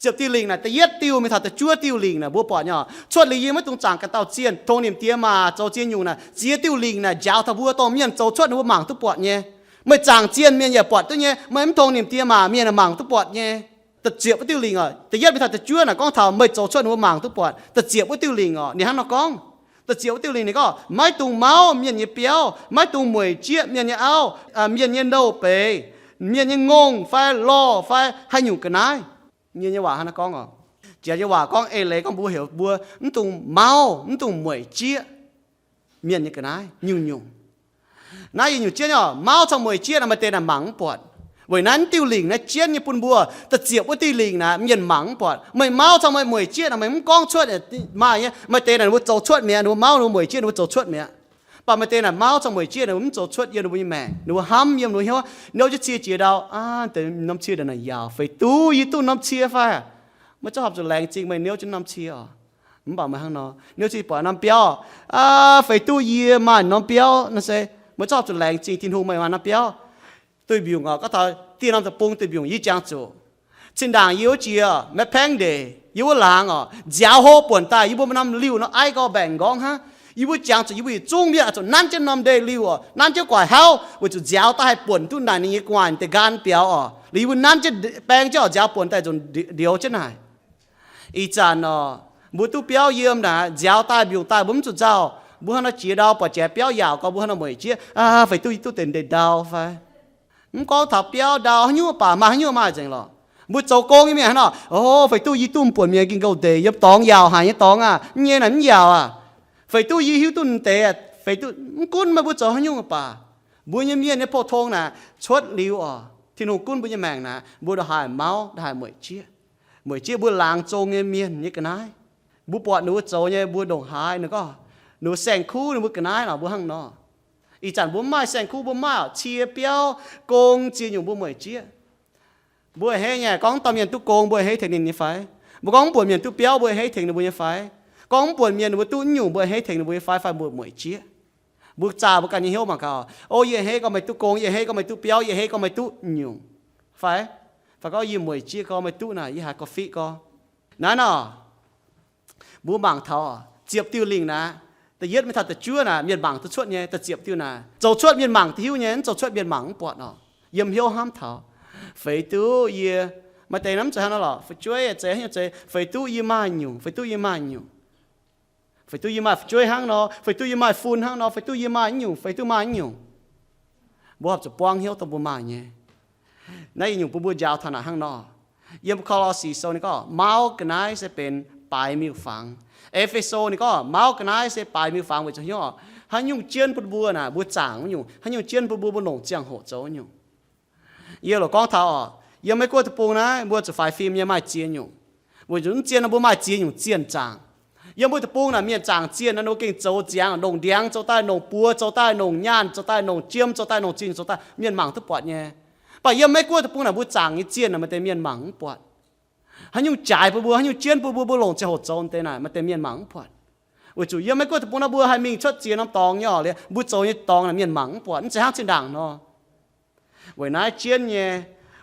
Ziepc diuh lingc naaic, da'yietv diuh mingh taux da'juov diuh lingc naaic, mbuo buatc nyei oc, cuotv liuz yie maiv dungx zaangc ganh dauh zienh, tongx nimc die maac zoux ziex nyungc naaic, ziex diuh lingc naaic njaaux taux mbuo dongh mienh zoux cuotv ninh mbuo mangc duqv buatc nyei. Meih zaangc zienh mienh yaac buatc duqv nyei, meih mv tongx nimc die maac mienh mangc duqv buatc nyei. Da'ziepc wuov diuh lingc oc, da'yietv mingh taux da'juov naaic gorngv taux meih zoux cuotv ninh mbuo mangc duqv buatc. Da'ziepc wuov diuh lingc oc, ninh hnangv nor gorngv. Da'ziepc wuov diuh lingc ninh gorngv, maiv dungx mauv mienh nyei biauv, maiv dungx mueic jieqv mienh nyei auv, mienh nyei nouh beiz, mienh nyei ngongh fai lorh fai haaix nyungc ga'naaiv. Mienh nyei waac hnangv naaiv gorngv oc. Janx nyei waac gorngv eix leiz gorngv mbuo heuc mbuo mv dungx mauv, mv dungx mueic jieqv mienh nyei ga'naaiv nyungc-nyungc. Naaiv yie nyungc jienv oc, mauv caux mueic jieqv naaic maaih deix naaic mangc mv buatc. Weic naaiv diuh lingc naaiv jienv nyei bun mbuo, da'ziepc wuov diuh lingc naaic mienh mangc mv buatc. Meih mauv caux meih mueic jieqv naaic meih mv gorngv cuotv maaih nyei, maaih deix naaic ninh mbuo zoux cuotv mi'aqv, ninh mbuo mauv ninh mbuo mueic jieqv ninh mbuo zoux cuotv mi'aqv. Mv baac maaih deix naaic mauv caux mueic jieqv ninh mbuo mv zoux cuotv yiem ninh mbuo nyei maengc, ninh mbuo hnamv yiem ninh mbuo hnyouv, niouv jienv cie jiex ndau, aa, deix norm cie ndongc naaic yaauc, feix duqv yie duqv norm cie fai? Meih zungv horpc zuqc laengz zingh meih niouv jienv norm cie oc. Mv baac meih hnangv nor, niouv cie buatc norm biauv, aa, feix duqv yie maaih norm biauv nor se, meih zungv horpc zuqc laengz zingh Tin-Hungh meih maaih norm biauv. Duih mbiungc oc, gorngv taux dieh norm deic-bung duih mbiungc yie jangx zuqc. Zinh ndaangc yie wuov jiex Mepeng ndeic, yie wuov laangz oc, nziaaux hlo buonc daaih, yie mbuo maaih norm liuh nor aiv gau mbaengc nqorngv hnangv. Yie mbuo jangx zuqc yie mbuo yietc zungv mienh oix zuqc nanv jienv norm ndeic-liuh oc, nanv jienv guaix hauv, weic zuqc nziaaux daaih haih buonc duqv naaic ninh nyei gu'nguaaic deix nqaan biaux oc. Liuz yie mbuo nanv jienv baeng jienv oc, nziaaux buonc daaih zuqc ndioux jienv naaic. Ih zanc oc, mbuo duqv biauv yiem naaic, nziaaux daaih mbiungc daaih mbuo mv zuqc nzauh. Mbuo hnangv nor jiex ndau buatc jiex biauv yaauc gau, mbuo hnangv nor mueic jieqv, aa, feix duqv yie duqv deix ndeic ndau fai? Mv gorngv taux biauv ndau haaix nyungc baac maaih haaix nyungc maaih nzengc lorqc. Mbuo zoux gong nyei mienh hnangv nor, o, feix duqv yie duqv m'buonc mienh ging-ngouh ndeic yiem dorngx yaauc haic nyei dorngx aah, mv nyei naaic mv yaauc aah. Feix duqv yie hiuv duqv deix, feix duqv mv gunv meih mbuo zoux haaix nyungc baac, mbuo nyei mienh nyei pou-tong naaic cuotv liuz oc, Tin-Hungh gunv mbuo nyei maengc naaic, mbuo ndongc haaix mauv, ndongc haaix mueic jieqv. Mueic jieqv mbuo laangz zong nyei mienh nyei ga'naaiv. Mbuo buatc ninh mbuo zoux nyei mbuo ndongc haaix, ninh gorngv, ninh mbuo saeng-kuv ninh mbuo ga'naaiv nor, mbuo hnangv nor. Ih zanc mbuo mv maaih saeng-kuv, mbuo mv maaih oc, cie biauv, gong ziex nyungc mbuo mueic jieqv. Mbuo a'hneiv nyei gorngv dauh mienh duqv gong, mbuo a'hneiv tengx ninh nyei fai? Mbuo gorngv mv buonc mienh duqv biauv, mbuo a'hneiv tengx ninh mbuo nyei fai? Gorngv mv buonc mienh ninh mbuo duqv nyungc, mbuo a'hneiv tengx ninh mbuo nyei fai, fai mbuo mueic jieqv? Mbuo zaah mbuo ganh nyei hnyouv mangc gaax, o, yie a'hneiv gorngv meih duqv gong, yie a'hneiv gorngv meih duqv biauv, yie a'hneiv gorngv meih duqv nyungc fai? Fai gorngv yie mueic jieqv gorngv meih duqv naaic, yie haiz gorngv fiqv gorngv. Naaiv nor, mbuo mangc taux ziepc diuh lingc naaic, da'yietv mingh taux da'juov naaic mienh mangc duqv cuotv nyei, da'ziepc diuh naaic zoux cuotv mienh mangc duqv hiuv nyei, mv zoux cuotv mienh mangc mv buatc nor. Yiem hnyouv hnamv taux, feix duqv yie, maaih deix naaiv mv zeiz hnangv nor lorqc, fu'jueiv zeiz haaix nyungc zeiz, feix duqv yie maaih nyungc, feix duqv yie maaih nyungc. Feix duqv yie maaih fu'jueiv hnangv nor, feix duqv yie maaih fun hnangv nor, feix duqv yie maaih nyungc, feix duqv maaih nyungc. Mbuo horpc zuqc buangv hnyouv dongh mbuo maaih nyei. Naaiv yietc nyungc bun mbuo njaaux taux naaic hnangv nor. Yiem Ko^lo^si Sou ninh gorngv mauv ga'naaiv se benx baaix miuc-fangx. E^fe^so ninh gorngv mauv ga'naaiv se baaix miuc-fangx weic zuqc hnyouv oc, haaix nyungc jienv bun mbuo naaic mbuo zaangc wuov nyungc, haaix nyungc jienv bun mbuo mbuo longc ziangh hoc zoux wuov nyungc. Yie loc gorngv taux oc, yiem Meiv Guoqv deic-bung naaiv mbuo zuqc faix fim nyei maaih ziex nyungc. Weic zuqc mv zien nor mbuo maaih ziex nyungc zienh zaangc. Yiem mbuo deic-bung naaic mienh zaangc zienh nor ninh mbuo gengh zoux ziangx, longc ndiangx zoux daaih, longc buoz zoux daaih, longc nyaanh zoux daaih, longc jiem zoux daaih, longc zienh zoux daaih, mienh mangc duqv buatc nyei. Mv baac yiem Meiv Guoqv deic-bung naaic mbuo zaangc nyei zienh naaic maaih deix mienh mangc mv buatc. Haaix nyungc jaaix bun mbuo, haaix nyungc jienv bun mbuo, mbuo longc ziangh hoc zoux deix naaic maaih deix mienh mangc mv buatc. Weic zuqc yiem Meiv Guoqv deic-bung naaiv mbuo haih mingh cuotv ziex norm dorngx nyei oc, liuz mbuo zoux nyei dorngx naaic mienh mangc mv buatc, mv zeiz hnangv zinh ndaangc nor. Weic naaiv jienv nyei,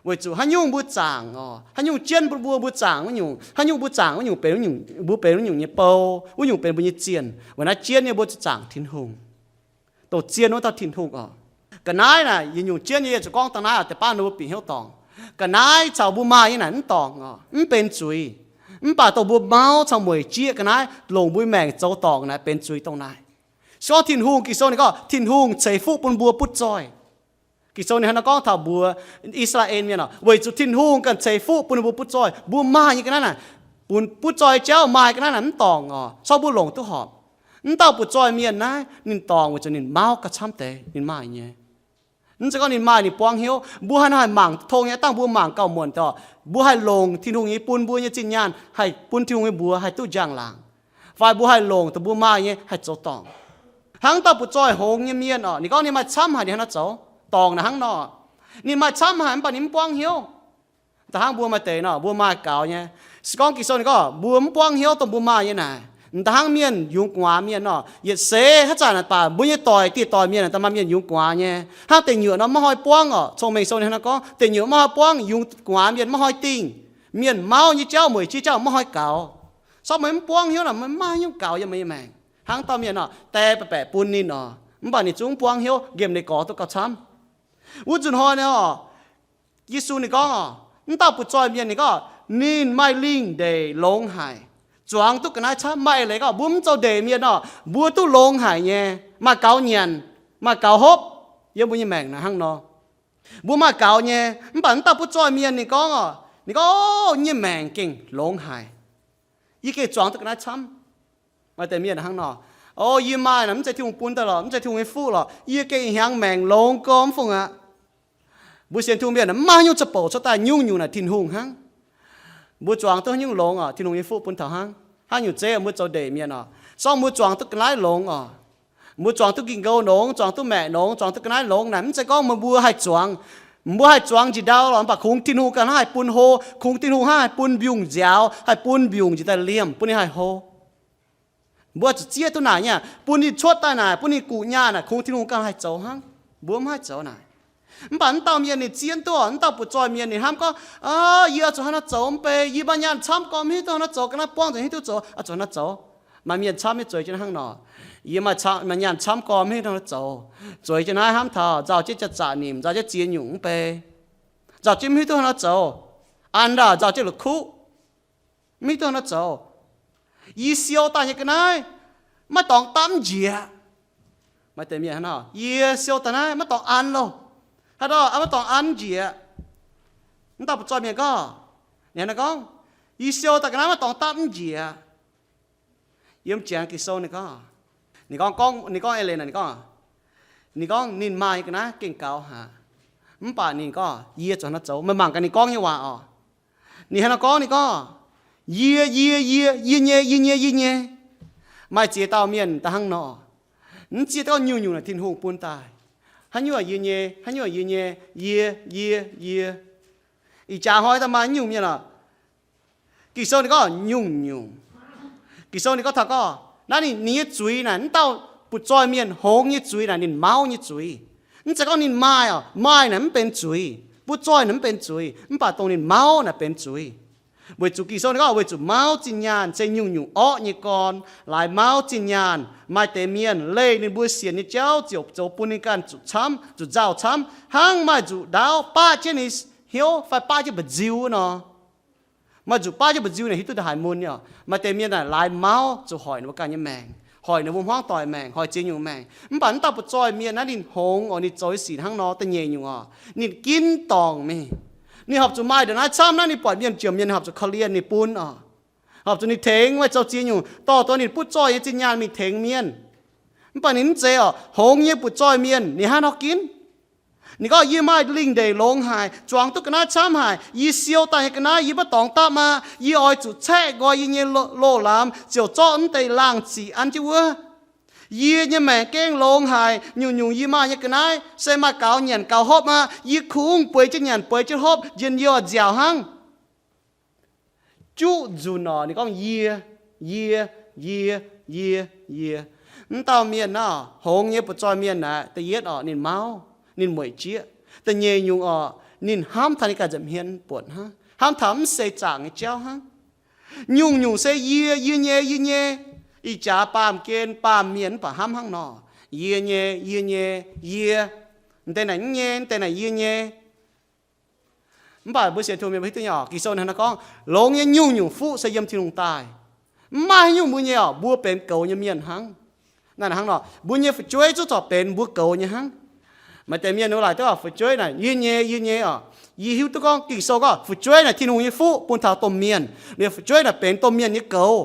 weic zuqc haaix nyungc mbuo zaangc oc, haaix nyungc jienv bun mbuo, mbuo zaangc wuov nyungc, haaix nyungc mbuo zaangc wuov nyungc benx wuov nyungc, mbuo benx wuov nyungc nyei bou, wuov nyungc benx mbuo nyei zienh. Weic naaiv jienv nyei mbuo zuqc zaangc Tin-Hungh, dongh zienh wuov dauh Tin-Hungh oc. Ga'naaiv naaic yietc nyungc jienv nyei, yie zuqc gorngv dangh naaiv oc, deix baav ninh mbuo bieqc hnyouv dorngc. Ga'naaiv caux mbuo maaih nyei naaic mv dorngc oc, mv benx zuiz. Mv baac dongh mbuo mauv caux mueic jieqv ga'naaiv longc mbuo maengc zoux dorngc naaic benx zuiz dongh naaic. Se gorngv Tin-Hungh, Ging-Sou ninh gorngv Tin-Hungh ceix fuqv bun mbuo butv zoih. Ging-Sou ninh hnangv naaiv gorngv taux mbuo I^saa^laa^en Mienh oc, weic zuqc Tin-Hungh ganh ceix fuqv bun ninh mbuo butv zoih. Mbuo maaih nyei ga'naaiv naaic, bun butv zoih jauv maaih ga'naaiv naaic mv dorngc oc, se gorngv mbuo longc duqv horpc. Mv dauh butv zoih mienh naaiv ninh dorngc weic zuqc ninh mauv gauh camv deix, ninh maaih nyei. Mv zeiz gorngv ninh maaih ninh buangv hnyouv. Mbuo haaix nor haih mangc tong nyei? Dangh mbuo mangc gauh muonc oc, mbuo haih longc Tin-Hungh nyei bun mbuo nyei zinh nyaanh haih bun Tin-Hungh nyei mbuox haih duqv njang-laangc, fai mbuo haih longc dongh mbuo maaih nyei haih zoux dorngc. Hnangv dauh butv zoih hngongx nyei mienh oc, ninh gorngv ninh maaih camv haic, ninh hnangv naaiv zoux dorngc naaic hnangv nor. Ninh maaih camv haic mv baac ninh mv buangv hnyouv. Da'hnangv mbuo maaih deix nor, mbuo maaih gaux nyei. Se gorngv Ging-Sou ninh gorngv mbuo mv buangv hnyouv dongh mbuo maaih nyei naaic, da'hnangv mienh yungz gu'nguaaz mienh nor, yietc seix haaix zanc naaic baac mbuo nyei doic dieh doic mienh da'maah mienh yungz gu'nguaaz nyei. Hnangv deic nyuoqc nor maiv haih buangv oc. Cong-Mengh Sou ninh hnangv naaiv gorngv deic nyuoqc maiv haih buangv, yungz gu'nguaaz mienh maiv haih dingh, mienh mauv nyei jauv, mueic jiex jauv maiv haih gaux. Se gorngv meih mv buangv hnyouv naaic, meih maiv maaih haaix nyungc gaux yiem meih nyei maengc. Hnangv dauh mienh nor, die baeqc baeqc bun ninh oc, mv baac ninh zungv mv buangv hnyouv, nqemh ninh gorx duqv gauh camv. Wuov nzunc hnoi nor, Yesu ninh gorngv oc, mv dauh butv zoih mienh ninh gorngv ninh maaih lingh ndeic longx haic, zuangx duqv ga'naaiv camv. Maaih eix leiz gorngv mbuo mv zoux ndeic mienh nor, mbuo duqv longx haic nyei, maaih gaux nyanc, maaih gaux hopv. Yiem mbuo nyei maengc naaic hnangv nor, mbuo maaih gaux nyei. Mv baac mv dauh butv zoih mienh ninh gorngv oc, ninh gorngv, O, yie nyei maengc gengh longx haic, yie gengh zuangx duqv ga'naaiv camv. Maaih deix mienh hnangv nor, O, yie maaih naaic mv zeiz Tin-Hungh bun daaih lorqc, mv zeiz Tin-Hungh nyei fuqv lorqc, yie gengh hnyangx maengc longx gormx fongc aqv. Mbuo sienx Tin-Hungh mienh maiv haaix nyungc za'bouc cuotv daaih, nyungc-nyungc naaic Tin-Hungh hnangv. Mbuo zuangx duqv haaix nyungc longx oc, Tin-Hungh nyei fuqv bun taux hnangv. Haaix nyungc zeiv mbuo zoux ndeic mienh oc, se gorngv mbuo zuangx duqv ga'naaiv longx oc, mbuo zuangx duqv ging-ngouh longx, zuangx duqv maeqc longx, zuangx duqv ga'naaiv longx naaic, mv zeiz gorngv meih mbuo haih zuangx, mbuo haih zuangx njiec ndau lorqc, mv baac kungx Tin-Hungh ganh hnangv haih bun hlo, kungx Tin-Hungh hnangv haih bun mbiungc nziaaux, haih bun mbiungc njiec daaih liemh bun ninh haih hlo. Mbuo zuqc zieqv duqv naaic nyei, bun ninh cuotv daaih naaic, bun ninh guqc nyaah naaic, kungx Tin-Hungh ganh haih zoux hnangv. Mbuo mv haih zoux naaic. Mv baac mv dauh mienh ninh zieqv duqv, mv dauh butv zoih mienh ninh hnamv gorngv, Aa, yie oix zuqc hnangv naaiv zoux mv bei, yie maaih nyaanh camv gormx hiuv duqv hnangv naaiv zoux, ga'naaiv buangv nzengc hiuv duqv zoux, oix zuqc hnangv naaiv zoux. Maaih mienh camv nyei zueiz jienv hnangv nor, Yie maaih nyaanh camv gormx hiuv duqv hnangv naaiv zoux, zueiz jienv naaiv hnamv taux nzauh jienv jaax-zaqc nimc, nzauh jienv ziex nyungc mv bei, nzauh jienv mv hiuv duqv hnangv naaiv zoux. An ndaah nzauh jienv la'kuqv, mv hiuv duqv hnangv naaiv zoux. Yie siou daaih nyei ga'naaiv maiv dorngx dapv mv njiec. Maaih deix mienh hnangv nor, Yie siou daaih naaiv maiv dorngx an loh. Haaix dauh maiv dorngx an mv njiec. Mv dauh butv zoih mienh gorngv, ninh hnangv naaiv gorngv, Yie siou daaih ga'naaiv maiv dorngx dapv mv njiec. Yiem ziangx Ging-Sou ninh gorngv, ninh gorngv, ninh gorngv eix leiz naaic, ninh gorngv, ninh gorngv ninh maaih nyei ga'naaiv gengh gaux haic, mv baac ninh gorngv, Yie zuqc hnangv naaiv zoux. Meih mangc gaax ninh gorngv nyei waac oc. Ninh hnangv naaiv gorngv, ninh gorngv, Yie, yie, yie, yie nyei, yie nyei, yie nyei. Maaih ziex dauh mienh da'hnangv nor, mv zieqv gorngv nyungc-nyungc naaic Tin-Hungh bun daaih. Haaix nyungc yie nyei, haaix nyungc yie nyei, yie, yie, yie. Ih jaax hnoi daaih maaih nyungc mienh oc, Ging-Sou ninh gorngv nyungc-nyungc. Ging-Sou ninh gorngv taux gorngv naaiv ninh, ninh nyei zuiz naaic, mv dauh butv zoih mienh hngongx nyei zuiz naaic, ninh mauv nyei zuiz. Mv zeiz gorngv ninh maaih oc, maaih naaic mv benx zuiz, butv zoih naaic mv benx zuiz, mv baac dongh ninh mauv naaic benx zuiz. Weic zuqc Ging-Sou ninh gorngv weic zuqc mauv zinh nyaanh se nyungc-nyungc orqv nyei gorn. Laaix mauv zinh nyaanh, maaih deix mienh leih ninh mbuo sienx nyei jauv ziouc zoux bun ninh ganh zuqc camv, zuqc nzauh camv, hnangv maaih nzuqc ndaauv baqv jienv ninh hnyouv fai baqv jienv mba'nziu nor. Maaih nzuqc baqv jienv mba'nziu naaic hiuv duqv ndongc haaix mun nyei oc. Maaih deix mienh naaic laaix mauv zuqc hoic ninh mbuo ganh nyei maengc, hoic ninh mbuo hmuangv doic maengc, hoic ziex nyungc maengc. Mv baac mv dauh butv zoih mienh naaiv ninh hngongx oc, ninh zoux nyei sic hnangv nor da'nyeic nyungc oc, ninh ginv dorngc mingh. Ninh horpc zuqc maaih ndongc naaiv camv naaiv, ninh buatc mienh jomc mienh, ninh horpc zuqc korv-lienh ninh bun oc, horpc zuqc ninh tengx, maaih zoux ziex nyungc dorh duqv ninh butv zoih nyei zinh nyaanh mingh tengx mienh. Mv baac ninh mv zeiz oc, hngongx nyei butv zoih mienh ninh hnangv nor ginv. Ninh gorngv, Yie maaih lingh ndeic longx haic, zuangx duqv ga'naaiv camv haic. Yie siou daaih nyei ga'naaiv yie maiv dorngx dapv aqv. Yie oix zuqc caeqv nqoi yie nyei lo-, loz-lamz ziouc zorqv mv deix laangh ziqc an jienv wuov. Yie nyei maengc gengh longx haic. Nyungc-nyungc yie maaih nyei ga'naaiv se maaih gaux nyanc gaux hopv aqv. Yie kungx bueix jienv nyanc bueix jienv hopv, njien-youh nziaauc hnangv. Juqv nzunc oc, ninh gorngv, Yie, yie, yie, yie, yie. Mv dauh mienh naaiv, hngongx nyei butv zoih mienh naaiv, da'yietv oc, ninh mauv, ninh mueic jieqv. Da'nyeic nyungc oc, ninh hnamv taux ninh ganh nza'hmien buonc hnangv, hnamv taux mv seix zaangc nyei jauv hnangv. Nyungc-nyungc se yie, yie nyei, yie nyei. Ih jaax baamh gen baamh mienh mv baac hnamv hnangv nor, Yie nyei, yie nyei, yie. Mv deix naaic mv nyei, mv deix naaic yie nyei. Mv baac mbuo sienx Tin-Hungh mienh mbuo hiuv duqv nyei oc, Ging-Sou ninh hnangv naaiv gorngv, longx nyei nyungc-nyungc fuqv se yiem Tin-Hungh daaih. Mv maaih haaix nyungc mbuo nyei oc, mbuo benx goux nyei mienh hnangv. Naaiv hnangv nor, mbuo nyei fu'jueiv zungv corc benx mbuo goux nyei hnangv. Maaih deix mienh ninh mbuo laaic duqv oc, fu'jueiv naaic yie nyei, yie nyei oc. Yie hiuv duqv gorngv Ging-Sou gorngv fu'jueiv naaic Tin-Hungh nyei fuqv bun taux domh mienh. Liuz fu'jueiv naaic benx domh mienh nyei goux.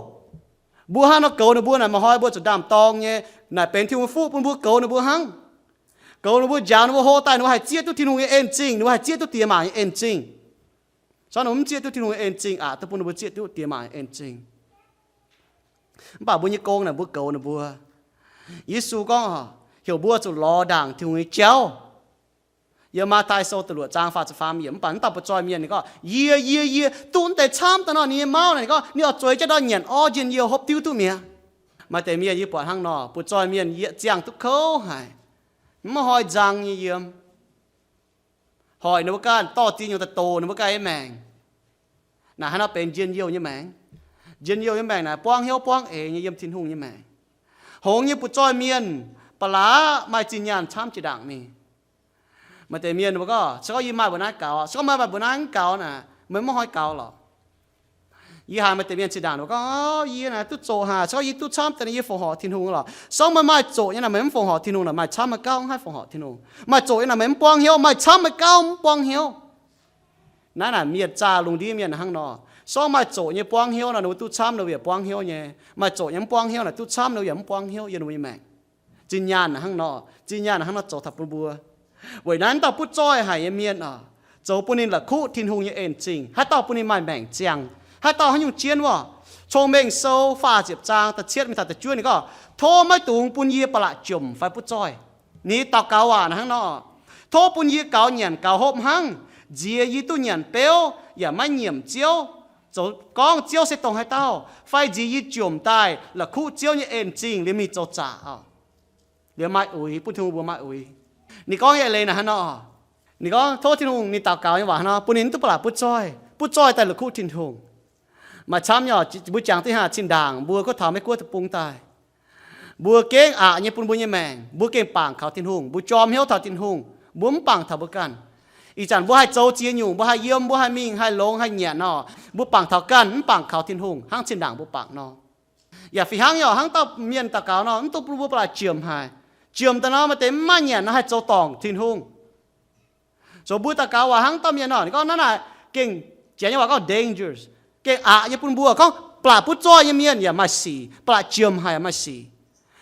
Mbuo hnangv nor goux ninh mbuo naaic, maaih hnoi mbuo zuqc ndaam-dorng nyei, naaic benx Tin-Hungh nyei fuqv bun mbuo goux ninh mbuo hnangv. Goux ninh mbuo, njaaux ninh mbuo hlo daaih, ninh mbuo haih zieqv duqv Tin-Hungh nyei en-zingh, ninh mbuo haih zieqv duqv diex maac nyei en-zingh. Corc ninh mbuo mv zieqv duqv Tin-Hungh nyei en-zingh aqc, duqv bun ninh mbuo zieqv duqv diex maac nyei en-zingh. Mv baac mbuo nyei gong naaic mbuo goux ninh mbuo. Yesu gorngv, heuc mbuo zuqc lorz ndaangc Tin-Hungh nyei jauv. Yiem Matv^taai Sou da'luoqc zaang faah ziepc faam yiemc, mv baac mv dauh butv-zoih mienh ninh gorngv, yie, yie, yie duqv mv deix camv daaih nor, ninh nyei mauv naaic ninh gorngv ninh oix zueiz jaav ndortv nyanc orv njien-youh hopv diuv duqv mi'aqv. Maaih deix mienh yie buatc hnangv nor, butv-zoih mienh yietc ziangh duqv kouv haic, mv maaih hnoi nzang nyei yiem. Hoic ninh mbuo ganh, dorh ziex nyungc daaih dox ninh mbuo ganh nyei maengc. Naaic hnangv nor benx njien-youh nyei maengc. Njien-youh nyei maengc naaic buangv hnyouv buangv eix nyei yiem Tin-Hungh nyei maengc. Hngongx nyei butv-zoih mienh ba'laqc maaih zinh nyaanh camv jiex ndaangc mingh. Maaih deix mienh mbuo gorngv, se gorngv yie maaih mbuo naaiv gaux, se gorngv meih maaih mbuo naaiv mv gaux naaic, meih mv hnoi gaux lorqc. Yie haiz maaih deix mienh zinh ndaangc mbuo gorngv, yie naaic duqv zoqc haic, se gorngv yie duqv camv daaih naaic yie fongc horc Tin-Hungh lorqc. Se gorngv meih maaih zoqc nyei naaic meih mv fongc horc Tin-Hungh naaic, maaih camv meih gauh mv haih fongc horc Tin-Hungh. Maaih zoqc nyei naaic meih mv buangv hnyouv, maaih camv meih gauh mv buangv hnyouv. Naaiv naaic mienh zaah lungh ndiev mienh hnangv nor. Se gorngv maaih zoqc nyei buangv hnyouv nor, ninh mbuo duqv camv ninh mbuo yaac buangv hnyouv nyei. Maaih zoqc nyei mv buangv hnyouv naaic duqv camv ninh mbuo yaac mv buangv hnyouv yiem ninh mbuo nyei maengc. Zinh nyaanh hnangv nor, zinh nyaanh hnangv nor zoux taux bun mbuo. Weic naaiv dauh butv zoih haic nyei mienh oc, zoux bun ninh la'kuqv Tin-Hungh nyei en-zingh. Haaix dauh bun ninh maaih maengc ziangh? Haaix dauh haaix nyungc jienv wuov? Cong-Mengh Sou faah ziepc zaang da'cietv mingh taux da'juov ninh gorngv, tov maiv dungx bun yie ba'laqc jomc fai butv zoih. Ninh daux gaux waac hnangv nor, tov bun yie gaux nyanc gaux hopv hnangv, nziex yie duqv nyanc beuv yaac maiv nyiemc Ziouv, zoux gorngv Ziouv se dongh haaix dauh, fai nziex yie jomc daaih la'kuqv Ziouv nyei en-zingh liemh mingh zoux zaqc oc. Liemh maaih uix, bun Tin-Hungh mbuox maaih uix. Ninh gorngv nyei leiz naaic hnangv nor, ninh gorngv tov Tin-Hungh, ninh daux gaux nyei waac hnangv nor, bun ninh mv duqv ba'laqc butv zoih, butv zoih daaih la'kuqv Tin-Hungh. Maaih camv nyei oc, mbuo jangx duqv hnangv zinh ndaangc mbuo gorngv taux Meiv Guoqv deic-bung daaih, mbuo gengh aqc nyei bun mbuo nyei maengc, mbuo gengh bangc kaux Tin-Hungh, mbuo jorm hnyouv taux Tin-Hungh, mbuo mv bangc taux mbuo ganh. Ih zanc mbuo haih zoux ziex nyungc, mbuo haih yiem, mbuo haih mingh, haih longx, haih nyanc nor, mbuo bangc taux ganh, mv bangc kaux Tin-Hungh hnangv zinh ndaangc mbuo bangc nor. Yaac fih hnangv nyei oc, hnangv dauh mienh daux gaux nor, mv dungx bun mbuo ba'laqc jomc haic. Jomc daaih nor, maaih deix mv maaih nyanc nor haih zoux dorngc Tin-Hungh. Zoux mbuo daux gaux waac hnangv dauh mienh nor, ninh gorngv naaiv naaic gengh, Janx nyei waac gorngv dangerous, gengh aqc nyei bun mbuo. Gorngv ba'laqc butv zoih nyei mienh yaac maaih sic, ba'laqc jomc haic yaac maaih sic.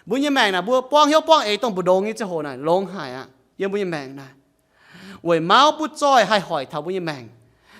Mbuo nyei maengc naaic mbuo buangv hnyouv buangv eix dongh mbu'ndongx nyei ziangh hoc naaic longx haic aqv yiem mbuo nyei maengc naaic. Weic mauv butv zoih haih hoic taux mbuo nyei maengc.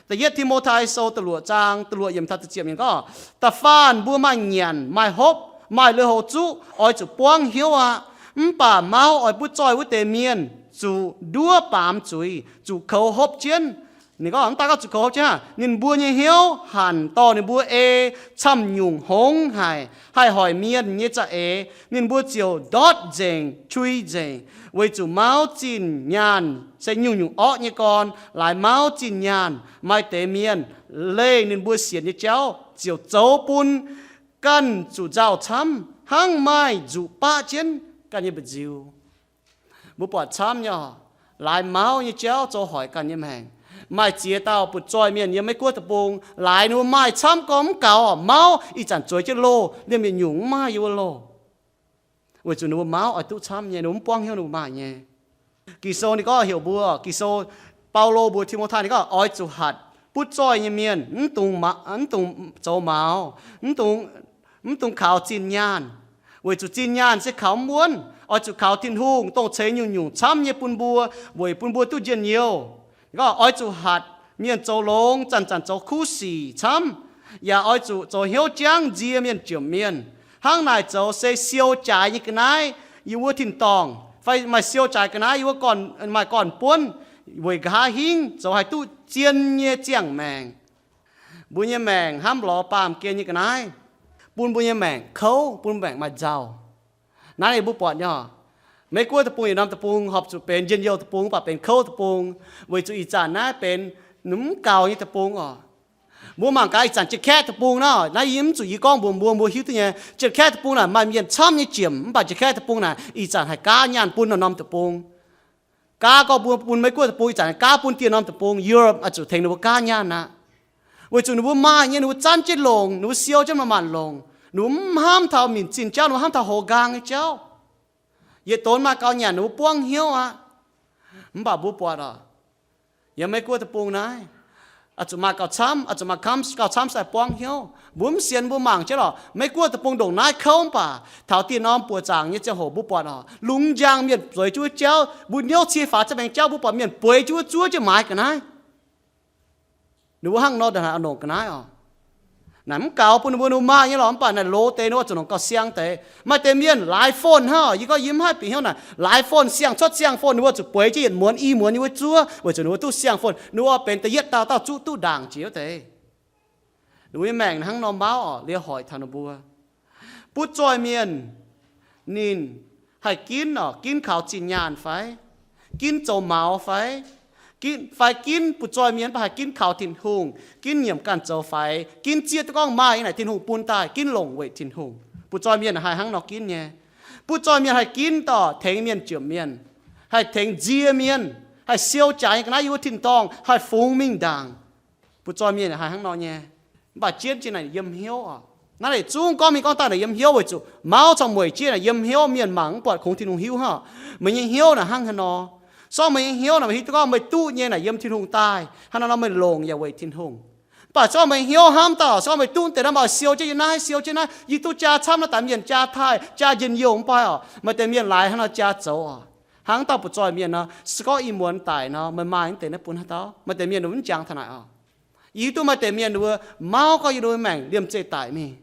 Da'yietv Ti^mo^tai Sou da'luoqc zaang da'luoqc yiemc taux da'ziepc yiemc gorngv, da'faanh mbuo maaih nyanc, maaih hopv, maaih lui-houx zuqv, oix zuqc buangv hnyouv aqv. Mv baac mauv oix butv zoih wuov deix mienh zuqc nduov baamz zuiz, zuqc koux hopv jienv. Ninh gorngv mv daaih gorngv zuqc koux hopv jienv aqv, ninh mbuo nyei hnyouv hanc dorh ninh mbuo ei camv-nyungc hngongx haic, haih hoic mienh nyei za'eix, ninh mbuo ziouc ndortv nzengc, qui nzengc, weic zuqc mauv zinh nyaanh se nyungc-nyungc orqv nyei gorn. Laaix mauv zinh nyaanh, maaih deix mienh leih ninh mbuo sienx nyei jauv ziouc zoux bun ganh zuqc nzauh camv, hnangv maaih nzuqc baqv jienv ganh nyei mba'nziu. Mbuo buatc camv nyei oc, laaix mauv nyei jauv zoux hoic ganh nyei maengc. Maaih ziex dauh butv zoih mienh yiem Meiv Guoqv deic-bung, laaix ninh mbuo maaih camv gorngv mv gaux, mauv ih zanc zueiz jienv loh, liemh yietc nyungc mv maaih yiem wuov loh. Weic zuqc ninh mbuo mauv oix duqv camv nyei, ninh mbuo mv buangv hnyouv ninh mbuo maaih nyei. Ging-Sou ninh gorngv heuc mbuo, Ging-Sou, Baulo mbuox Ti^mo^tai ninh gorngv oix zuqc hatc butv zoih nyei mienh mv dungx ma-, mv dungx zoux maux, mv dungx, mv dungx kaux zinh nyaanh. Weic zuqc zinh nyaanh se kaux mv wuonv, oix zuqc kaux Tin-Hungh, dongh ceix nyungc-nyungc camv nyei bun mbuo, weic bun mbuo duqv njien-youh. Gorngv oix zuqc hatc mienh zoux longx, zanc-zanc zoux kuv sic camv, yaac oix zuqc zoux hnyouv jangv nzie mienh jomc mienh. Hnangv naaic zoux se siou jaaix nyei ga'naaiv yiem wuov tin-dorngh, fai maaih siou jaaix ga'naaiv yiem wuov gorn-, maaih gorn-buonv, weic nqa'haav hingv zoux haih duqv zien nyei ziangh maengc. Mbuo nyei maengc hnamv lorz baamh gen nyei ga'naaiv, bun mbuo nyei maengc kouv, bun mbuo maengc maaih nzauh. Naaiv ninh mbuo buatc nyei oc, Meiv Guoqv deic-bung yietc norm deic-bung horpc zuqc benx njien-youh deic-bung mv baac benx kouv deic-bung, weic zuqc ih zanc naaiv benx mv gaux nyei deic-bung oc. Mbuo mangc gaax ih zanc Janx-Kaeqv deic-bung nor, naaiv yie mv zuqc yie gorngv mbuox mbuo, mbuo hiuv duqv nyei. Janx-Kaeqv deic-bung naaic maaih mienh camv nyei jiemc, mv baac Janx-Kaeqv deic-bung naaic ih zanc haih gaav nyaanh bun norm-norm deic-bung. Gaav gorngv mbuo bun Meiv Guoqv deic-bung ih zanc gaav bun dieh norm deic-bung, Europe oix zuqc tengx ninh mbuo gaav nyaanh aqv. Weic zuqc ninh mbuo maaih nyei, ninh mbuo zanv jienv longc, ninh mbuo siou jienv manc-manc longc. Ninh mbuo mv hnamv taux minc zinh jauv, ninh mbuo hnamv taux hoz nqaang nyei jauv. Yietc donx maaih gaux nyanc ninh mbuo buangv hnyouv aqv. Mv baac mbuo buatc oc, yiem Meiv Guoqv deic-bung naaiv, oix zuqc maaih gauh camv, oix zuqc maaih gauh camv sai buangv hnyouv. Mbuo mv sienx mbuo mangc jienv lorqc. Meiv Guoqv deic-bung ndongc naaiv kouv, mv baac taux dieh norm buoqc zaangc nyei ziangh hoc mbuo buatc oc, lungh njang mienh bueix jienv wuov jauv, mbuo niouv cie faaux ziangh maengx jauv, mbuo buatc mienh bueix jienv wuov zuov jienv maaiz ga'naaiv. Ninh mbuo hnangv nor ndongc haaix oix longc ga'naaiv oc. Naaic mv gaux bun ninh mbuo, ninh mbuo maaih nyei lorqc, mv baac naaic loz deix ninh mbuo zuqc longc gauh siang deix. Maaih deix mienh laaix phone hnangv oc. Yie gorngv yie mv haih bieqc hnyouv naaic, laaix phone, siang-cuotv siang-phone, ninh mbuo zuqc bueix jienv yietc muonz i muonz nyei wuov zuov weic zuqc ninh mbuo duqv siang-phone, ninh mbuo benx da'yietv dauh dauh zuqv duqv ndaangc jiex wuov deix. Ninh mbuo nyei maengc hnangv nor mauv oc. Liuz hoic taux ninh mbuo, butv zoih mienh ninh haih ginv oc, ginv kaux zinh nyaanh fai? Ginv zoux maux fai? Ginv, fai ginv butv zoih mienh mv baac haih ginv kaux Tin-Hungh, ginv nyiemc ganh zoux faix, ginv zieqv duqv gorngv maaih nyei naaic Tin-Hungh bun daaih, ginv longc weic Tin-Hungh. Butv zoih mienh haih hnangv nor ginv nyei. Butv zoih mienh haih ginv dorh tengx mienh jomc mienh, haih tengx nzie mienh, haih siou jaaix nyei ga'naaiv yiem wuov tin-dorngh, haih fungx mingh ndaangc. Butv zoih mienh haih hnangv nor nyei. Mv baac jienv jiex naaic yiem hnyouv oc. Naaiv deix zungv gorngv mingh gorngv daaih naaic yiem hnyouv weic zuqc mauv caux mueic jieqv naaic yiem hnyouv mienh mangc mv buatc kungx Tin-Hungh hiuv hnangv oc. Meih nyei hnyouv naaic hnangv haaix nor? Sorng meih nyei hnyouv naaic meih hiuv duqv gorngv meih duqv nyei naaic yiem Tin-Hungh daaih, hnangv naaiv nor meih longc yaac weic Tin-Hungh. Mv baac sorng meih hnyouv hnamv daaih, sorng meih duqv deix naaiv, maaih siou jienv yiem naaiv, siou jienv naaiv, yie duqv jaa camv naaiv daaih mienh jaa taaih, jaa njien-youh mv baac oc. Maaih deix mienh laaix hnangv nor jaa zoux oc. Hnangv dauh butv zoih mienh nor, se gorngv i muonz daic nor, meih maaih mv deix naaiv bun haaix dauh? Maaih deix mienh ninh mv jangx taux naaic oc. Yie hiuv duqv maaih deix mienh ninh mbuo mauv gorngv yiem ninh mbuo maengc liemh zeih daic mingh.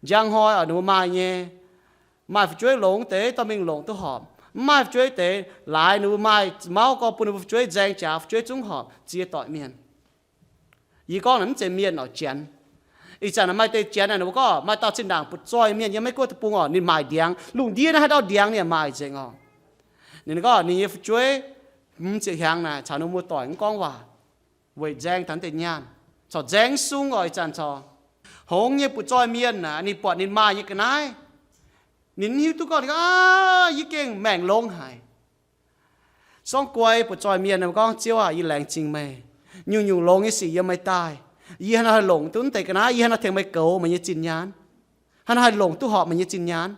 Njang hnoi oc, ninh mbuo maaih nyei, maaih fu'jueiv longx deix dorh mingh longc duqv horpc. Mv maaih fu'jueiv deix laaix ninh mbuo maaih mauv gorngv bun ninh mbuo fu'jueiv nzaeng jaax, fu'jueiv zungv horpc, ziex doic mienh. Yie gorngv naaic mv zeiz mienh oc, janx. Ih zanc maaih deix janx naaic ninh mbuo gorngv maaih dauh zinh ndaangc butv zoih mienh yiem Meiv Guoqv deic-bung oc, ninh maaic ndiangx. Lungh ndiev naaiv haaix dauh ndiangx ninh yaac maaic nzengc oc. Ninh gorngv ninh nyei fu'jueiv hmz ziepc hnyangx naaic caux ninh muoz-doic mv gorngv waac weic nzaeng taux deix nyaanh, corc nzaeng sung oc. Ih zanc corc hngongx nyei butv zoih mienh naaic, ninh buatc ninh maaih nyei ga'naaiv, ninh mv hiuv duqv gorngv, ninh gorngv, Aav, yie gengh maengc longx haic. Sorng guai butv zoih mienh gorngv, Ziouv aah, yie laengz zingh meih. Nyungc-nyungc longx nyei sic yiem meih daaih. Yie haaix nor haih longc duqv deix ga'naaiv? Yie haaix nor tengx meih goux meih nyei zinh nyaanh? Haaix nor haih longc duqv horpc meih nyei zinh nyaanh?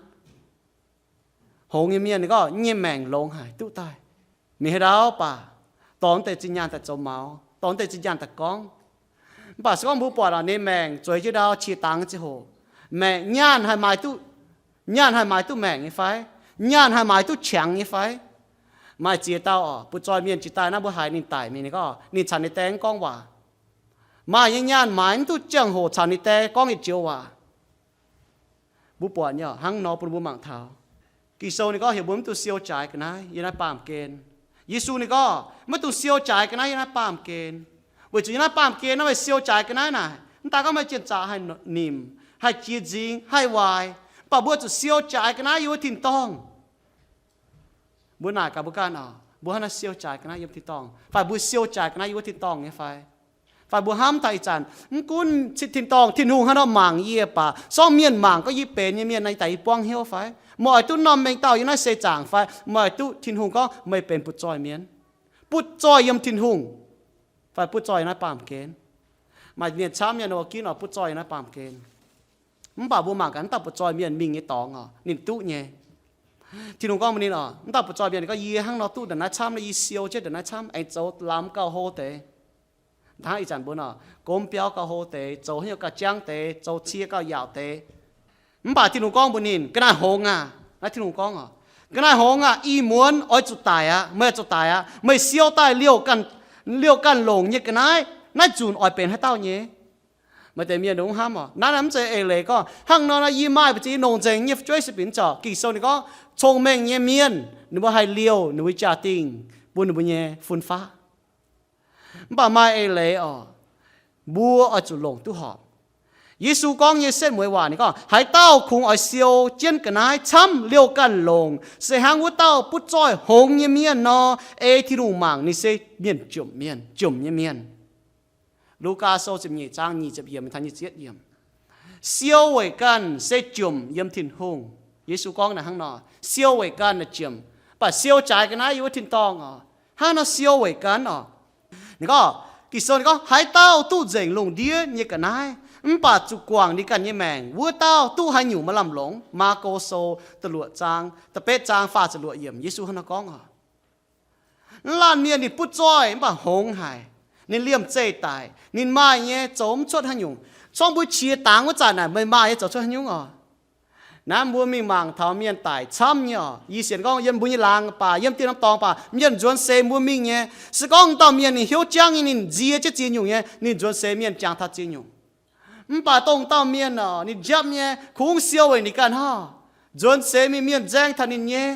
Hngongx nyei mienh ninh gorngv, Yie nyei maengc longx haic, duqv daaih. Mingh haaix ndau baac dorh deix zinh nyaanh daaih zoux maux, dorh deix zinh nyaanh daaih gorngv. Mv baac se gorngv mbuo buatc oc, ninh maengc zueiz jienv ndau qiex dangx ziangh hoc, maengc, nyaanh haih maaiz duqv, nyaanh haih maaiz duqv maengc nyei fai? Nyaanh haih maaiz duqv qangx nyei fai? Maaih ziex dauh oc, butv zoih mienh jiex daaih naaiv mbuo haiz ninh daic mingh, ninh gorngv ninh caux ninh die mv gorngv waac. Maaih nyei nyaanh maaiz mv duqv ziangh hoc caux ninh die gorngv yietc joux waac. Mbuo buatc nyei oc, hnangv nor bun mbuo mangc taux. Ging-Sou ninh gorngv heuc mbuo mv dungx siou jaaix ga'naaiv yiem naaiv baamh gen. Yesu ninh gorngv maiv dungx siou jaaix ga'naaiv yiem naaiv baamh gen, weic zuqc yiem naaiv baamh gen naaiv meih siou jaaix ga'naaiv naaic, mv daaih gorngv meih jien-zaac haih nimc, haih jiex nzingx, haih waaic, mv baac mbuo zuqc siou jaaix ga'naaiv yiem wuov tin-dorngh. Mbuo naaic gaax mbuo ganh oc, mbuo hnangv naaiv siou jaaix ga'naaiv yiem tin-dorngh fai mbuo siou jaaix ga'naaiv yiem wuov tin-dorngh nyei fai? Fai mbuo hnamv taux ih zanc mv gunv cin tin-dorngh, Tin-Hungh hnangv nor mangc yie baac sorng mienh mangc gorngv yie benx nyei mienh naaic daaih yie buangv hnyouv fai? Meih oix duqv norm mengh dauh yiem naaiv seix zaangc fai meih oix duqv Tin-Hungh gorngv meih benx butv zoih mienh, butv zoih yiem Tin-Hungh, fai butv zoih yiem naaiv baamh gen? Maaih mienh camv nyei nor ginv oix butv zoih yiem naaiv baamh gen. Mv baac mbuo mangc gaax mv dauh butv zoih mienh mingh nyei dorngx oc, ninh duqv nyei. Tin-Hungh gorngv mbuox ninh oc, mv dauh butv zoih mienh gorngv, Yie hnangv nor duqv ndongc naaiv camv, yie siou jienv ndongc naaiv camv, aengx zoux lamz gauh hlo deix. Hnangv ih zanc mbuo nor, gomv biauv gauh hlo deix, zoux haaix nyungc gauh jangv deix, zoux cie gauh yaauc deix. Mv baac Tin-Hungh gorngv mbuox ninh, Ga'naaiv hngongx aah! Naaiv Tin-Hungh gorngv oc, Ga'naaiv hngongx aah! Ih muonz oix zuqc daic aqv. Meih oix zuqc daic aqv. Meih siou daaih liouh ganh, liouh ganh longc nyei ga'naaiv, naaiv nzunc oix benx haaix dauh nyei? Maaih deix mienh mv hnamv oc, naaiv mv zeiz eix leiz gorngv hnangv nor nor, yie maaih mbu'ziex nongc nzengc nyei fu'jueiv se binc corc. Ging-Sou ninh gorngv cong-mengh nyei mienh ninh mbuo haih liouh ninh mbuo jaa-dingh bun ninh mbuo nyei fun-faqv. Mv baac maaih eix leiz oc, mbuo oix zuqc longc duqv horpc. Yesu gorngv nyei setv mueiz waac ninh gorngv, Haaix dauh kungx oix siou jienv ga'naaiv camv liouh ganh longc, se hnangv wuov dauh butv zoih hngongx nyei mienh nor, ei Tin-Hungh mangc ninh se mienh jomc mienh, jomc nyei mienh. Lugaa Sou ziepc nyeic zaang nyic ziepc yiemc, nyic ziepc yietv yiemc. Siou weic ganh se jomc yiem Tin-Hungh. Yesu gorngv naaic hnangv nor, siou weic ganh naaic jomc, mv baac siou jaaix ga'naaiv yiem wuov tin-dorngh oc. Hnangv nor siou weic ganh oc. Ninh gorngv, Ging-Sou ninh gorngv, Haaix dauh duqv nzengc lungh ndiev nyei ga'naaiv, Mv baac zuqc guangc ninh ganh nyei maengc wuov dauh duqv haaix nyungc maaih lamh longc. Maako Sou da'luoqc zaang, da'betv zaang faah ziepc luoqc yiemc, Yesu hnangv naaiv gorngv oc. Mv laanh mienh ninh butv zoih mv baac hngongx haic, ninh liemh zeih daic, ninh maaih nyei zoux mv cuotv haaix nyungc. Corc mbuo qiex dangx wuov zanc naaic, meih maaih nyei zoux cuotv haaix nyungc oc? Naaiv mbuo mingh mangc taux mienh daic camv nyei oc. Yie sienx gorngv yiem mbuo nyei laangz baac, yiem dieh norm dorngx baac, mienh nzuonx seix mbuo mingh nyei. Se gorngv dauh mienh ninh hnyouv jangv nyei, ninh nzie jienv ziex nyungc nyei, ninh nzuonx seix mienh jangx taux ziex nyungc. Mv baac dongh dauh mienh oc, ninh njapv nyei, kungx siou weic ninh ganh hnangv. Nzuonx seix mingh mienh nzaeng taux ninh nyei.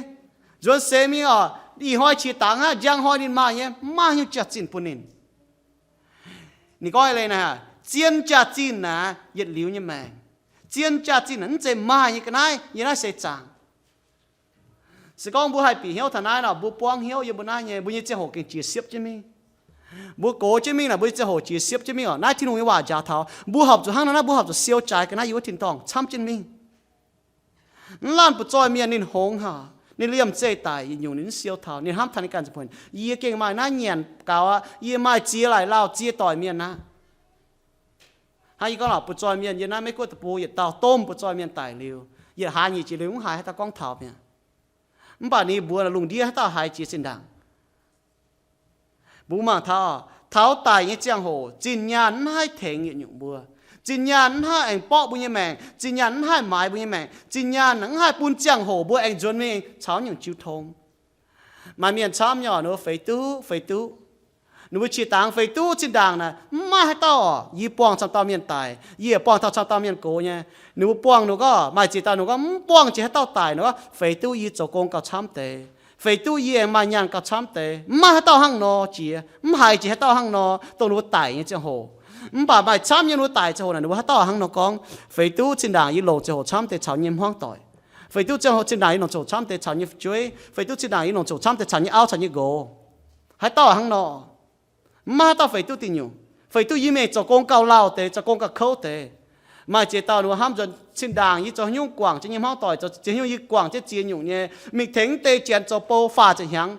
Nzuonx seix mingh oc, ih hnoi qiex dangx aqv, njang hnoi ninh maaih nyei, mv maaih haaix nyungc jaax-zinh bun ninh. Ninh gorngv leiz naaic, zien jaax-zinh naaic yietc liuz nyei maengc. Zien jaax-zinh naaic mv zeiz maaih nyei ga'naaiv, yie naaiv seix zaangc. Se gorngv mbuo haih bieqc hnyouv taux naaiv nor, mbuo buangv hnyouv yiem mbuo naaiv nyei, mbuo nyei ziangh hoc gengh jiex siepv jienv mingh. Mbuo gox jienv mingh naaic, mbuo nyei ziangh hoc jiex siepv jienv mingh oc. Naaiv Tin-Hungh nyei waac njaaux taux mbuo horpc zuqc hnangv nor naaiv, mbuo horpc zuqc siou jaaix ga'naaiv yiem wuov tin-dorngh camv jienv mingh. Mv laanh butv zoih mienh ninh hngongx haic, ninh liemh zeih daic yietc nyungc ninh mv siou taux, ninh hnamv taux ninh ganh zuqc, yie gengh maaih naaiv nyanc gaux aqv, yie maaih ziex laaic lauh ziex doic mienh aqv. Hnangv yie gorngv lorqc, butv zoih mienh yiem naaiv Meiv Guoqv deic-bung yietc dauh domh butv zoih mienh daic liuz, yietc hlaax nyic jiex liuz mv haiz haaix dauh gorngv taux mi'aqv. Mv baac ninh mbuox lungh ndiev haaix dauh haiz jiex zinh ndaangc. Mbuo mangc taux, taux daic nyei ziangh hoc zinh nyaanh mv haih tengx yietc nyungc mbuo. Zinh nyaanh mv haih aengx borqv mbuo nyei maengc. Zinh nyaanh mv haih maaiz mbuo nyei maengc. Zinh nyaanh mv haih bun ziangh hoc mbuo aengx nzuonx mingh caux nyungc jiu tong. Maaih mienh camv nyei oc, ninh mbuo feix duqv feix duqv. Ninh mbuo qiex dangx feix duqv zinh ndaangc naaic, mv maaih haaix dauh oc. Yie buangh camv dauh mienh daic, yie yaac buangh taux camv dauh mienh gox nyei. Ninh mbuo buangh ninh gorngv, maaih ziex dauh ninh gorngv mv buangh jiex haaix dauh daic, ninh gorngv feix duqv yie zoux gong gauh camv deix, feix duqv yie aengx maaih nyaanh gauh camv deix. Mv maaih haaix dauh hnangv nor jiex, mv haiz jiex haaix dauh hnangv nor dongh ninh mbuo daic nyei ziangh hoc. Mv baac maaih camv nyei ninh mbuo daic ziangh hoc naaic, ninh mbuo haaix dauh hnangv nor gorngv, feix duqv zinh ndaangc yie longc ziangh hoc camv deix caux nyei hmuangv doic, feix duqv zinh hoc zinh ndaangc yie longc ziangh hoc camv deix caux nyei fu'jueiv, feix duqv zinh ndaangc yie longc ziangh hoc camv deix caux nyei auv caux nyei nqox. Haaix dauh hnangv nor? Mv maaih haaix dauh feix duqv dingc nyungc. Feix duqv yie mingh zoux gong gauh lauh deix, zoux gong gauh kouv deix. Maaih ziex dauh ninh mbuo hnamv nzuonx, zinh ndaangc yie zoux haaix nyungc guangc jienv nyei hmuangv doic, zoux ziex nyungc yie guangc jienv ziex nyungc nyei, mingh tengx deix janx zoux bou faah ziepc hnyangx.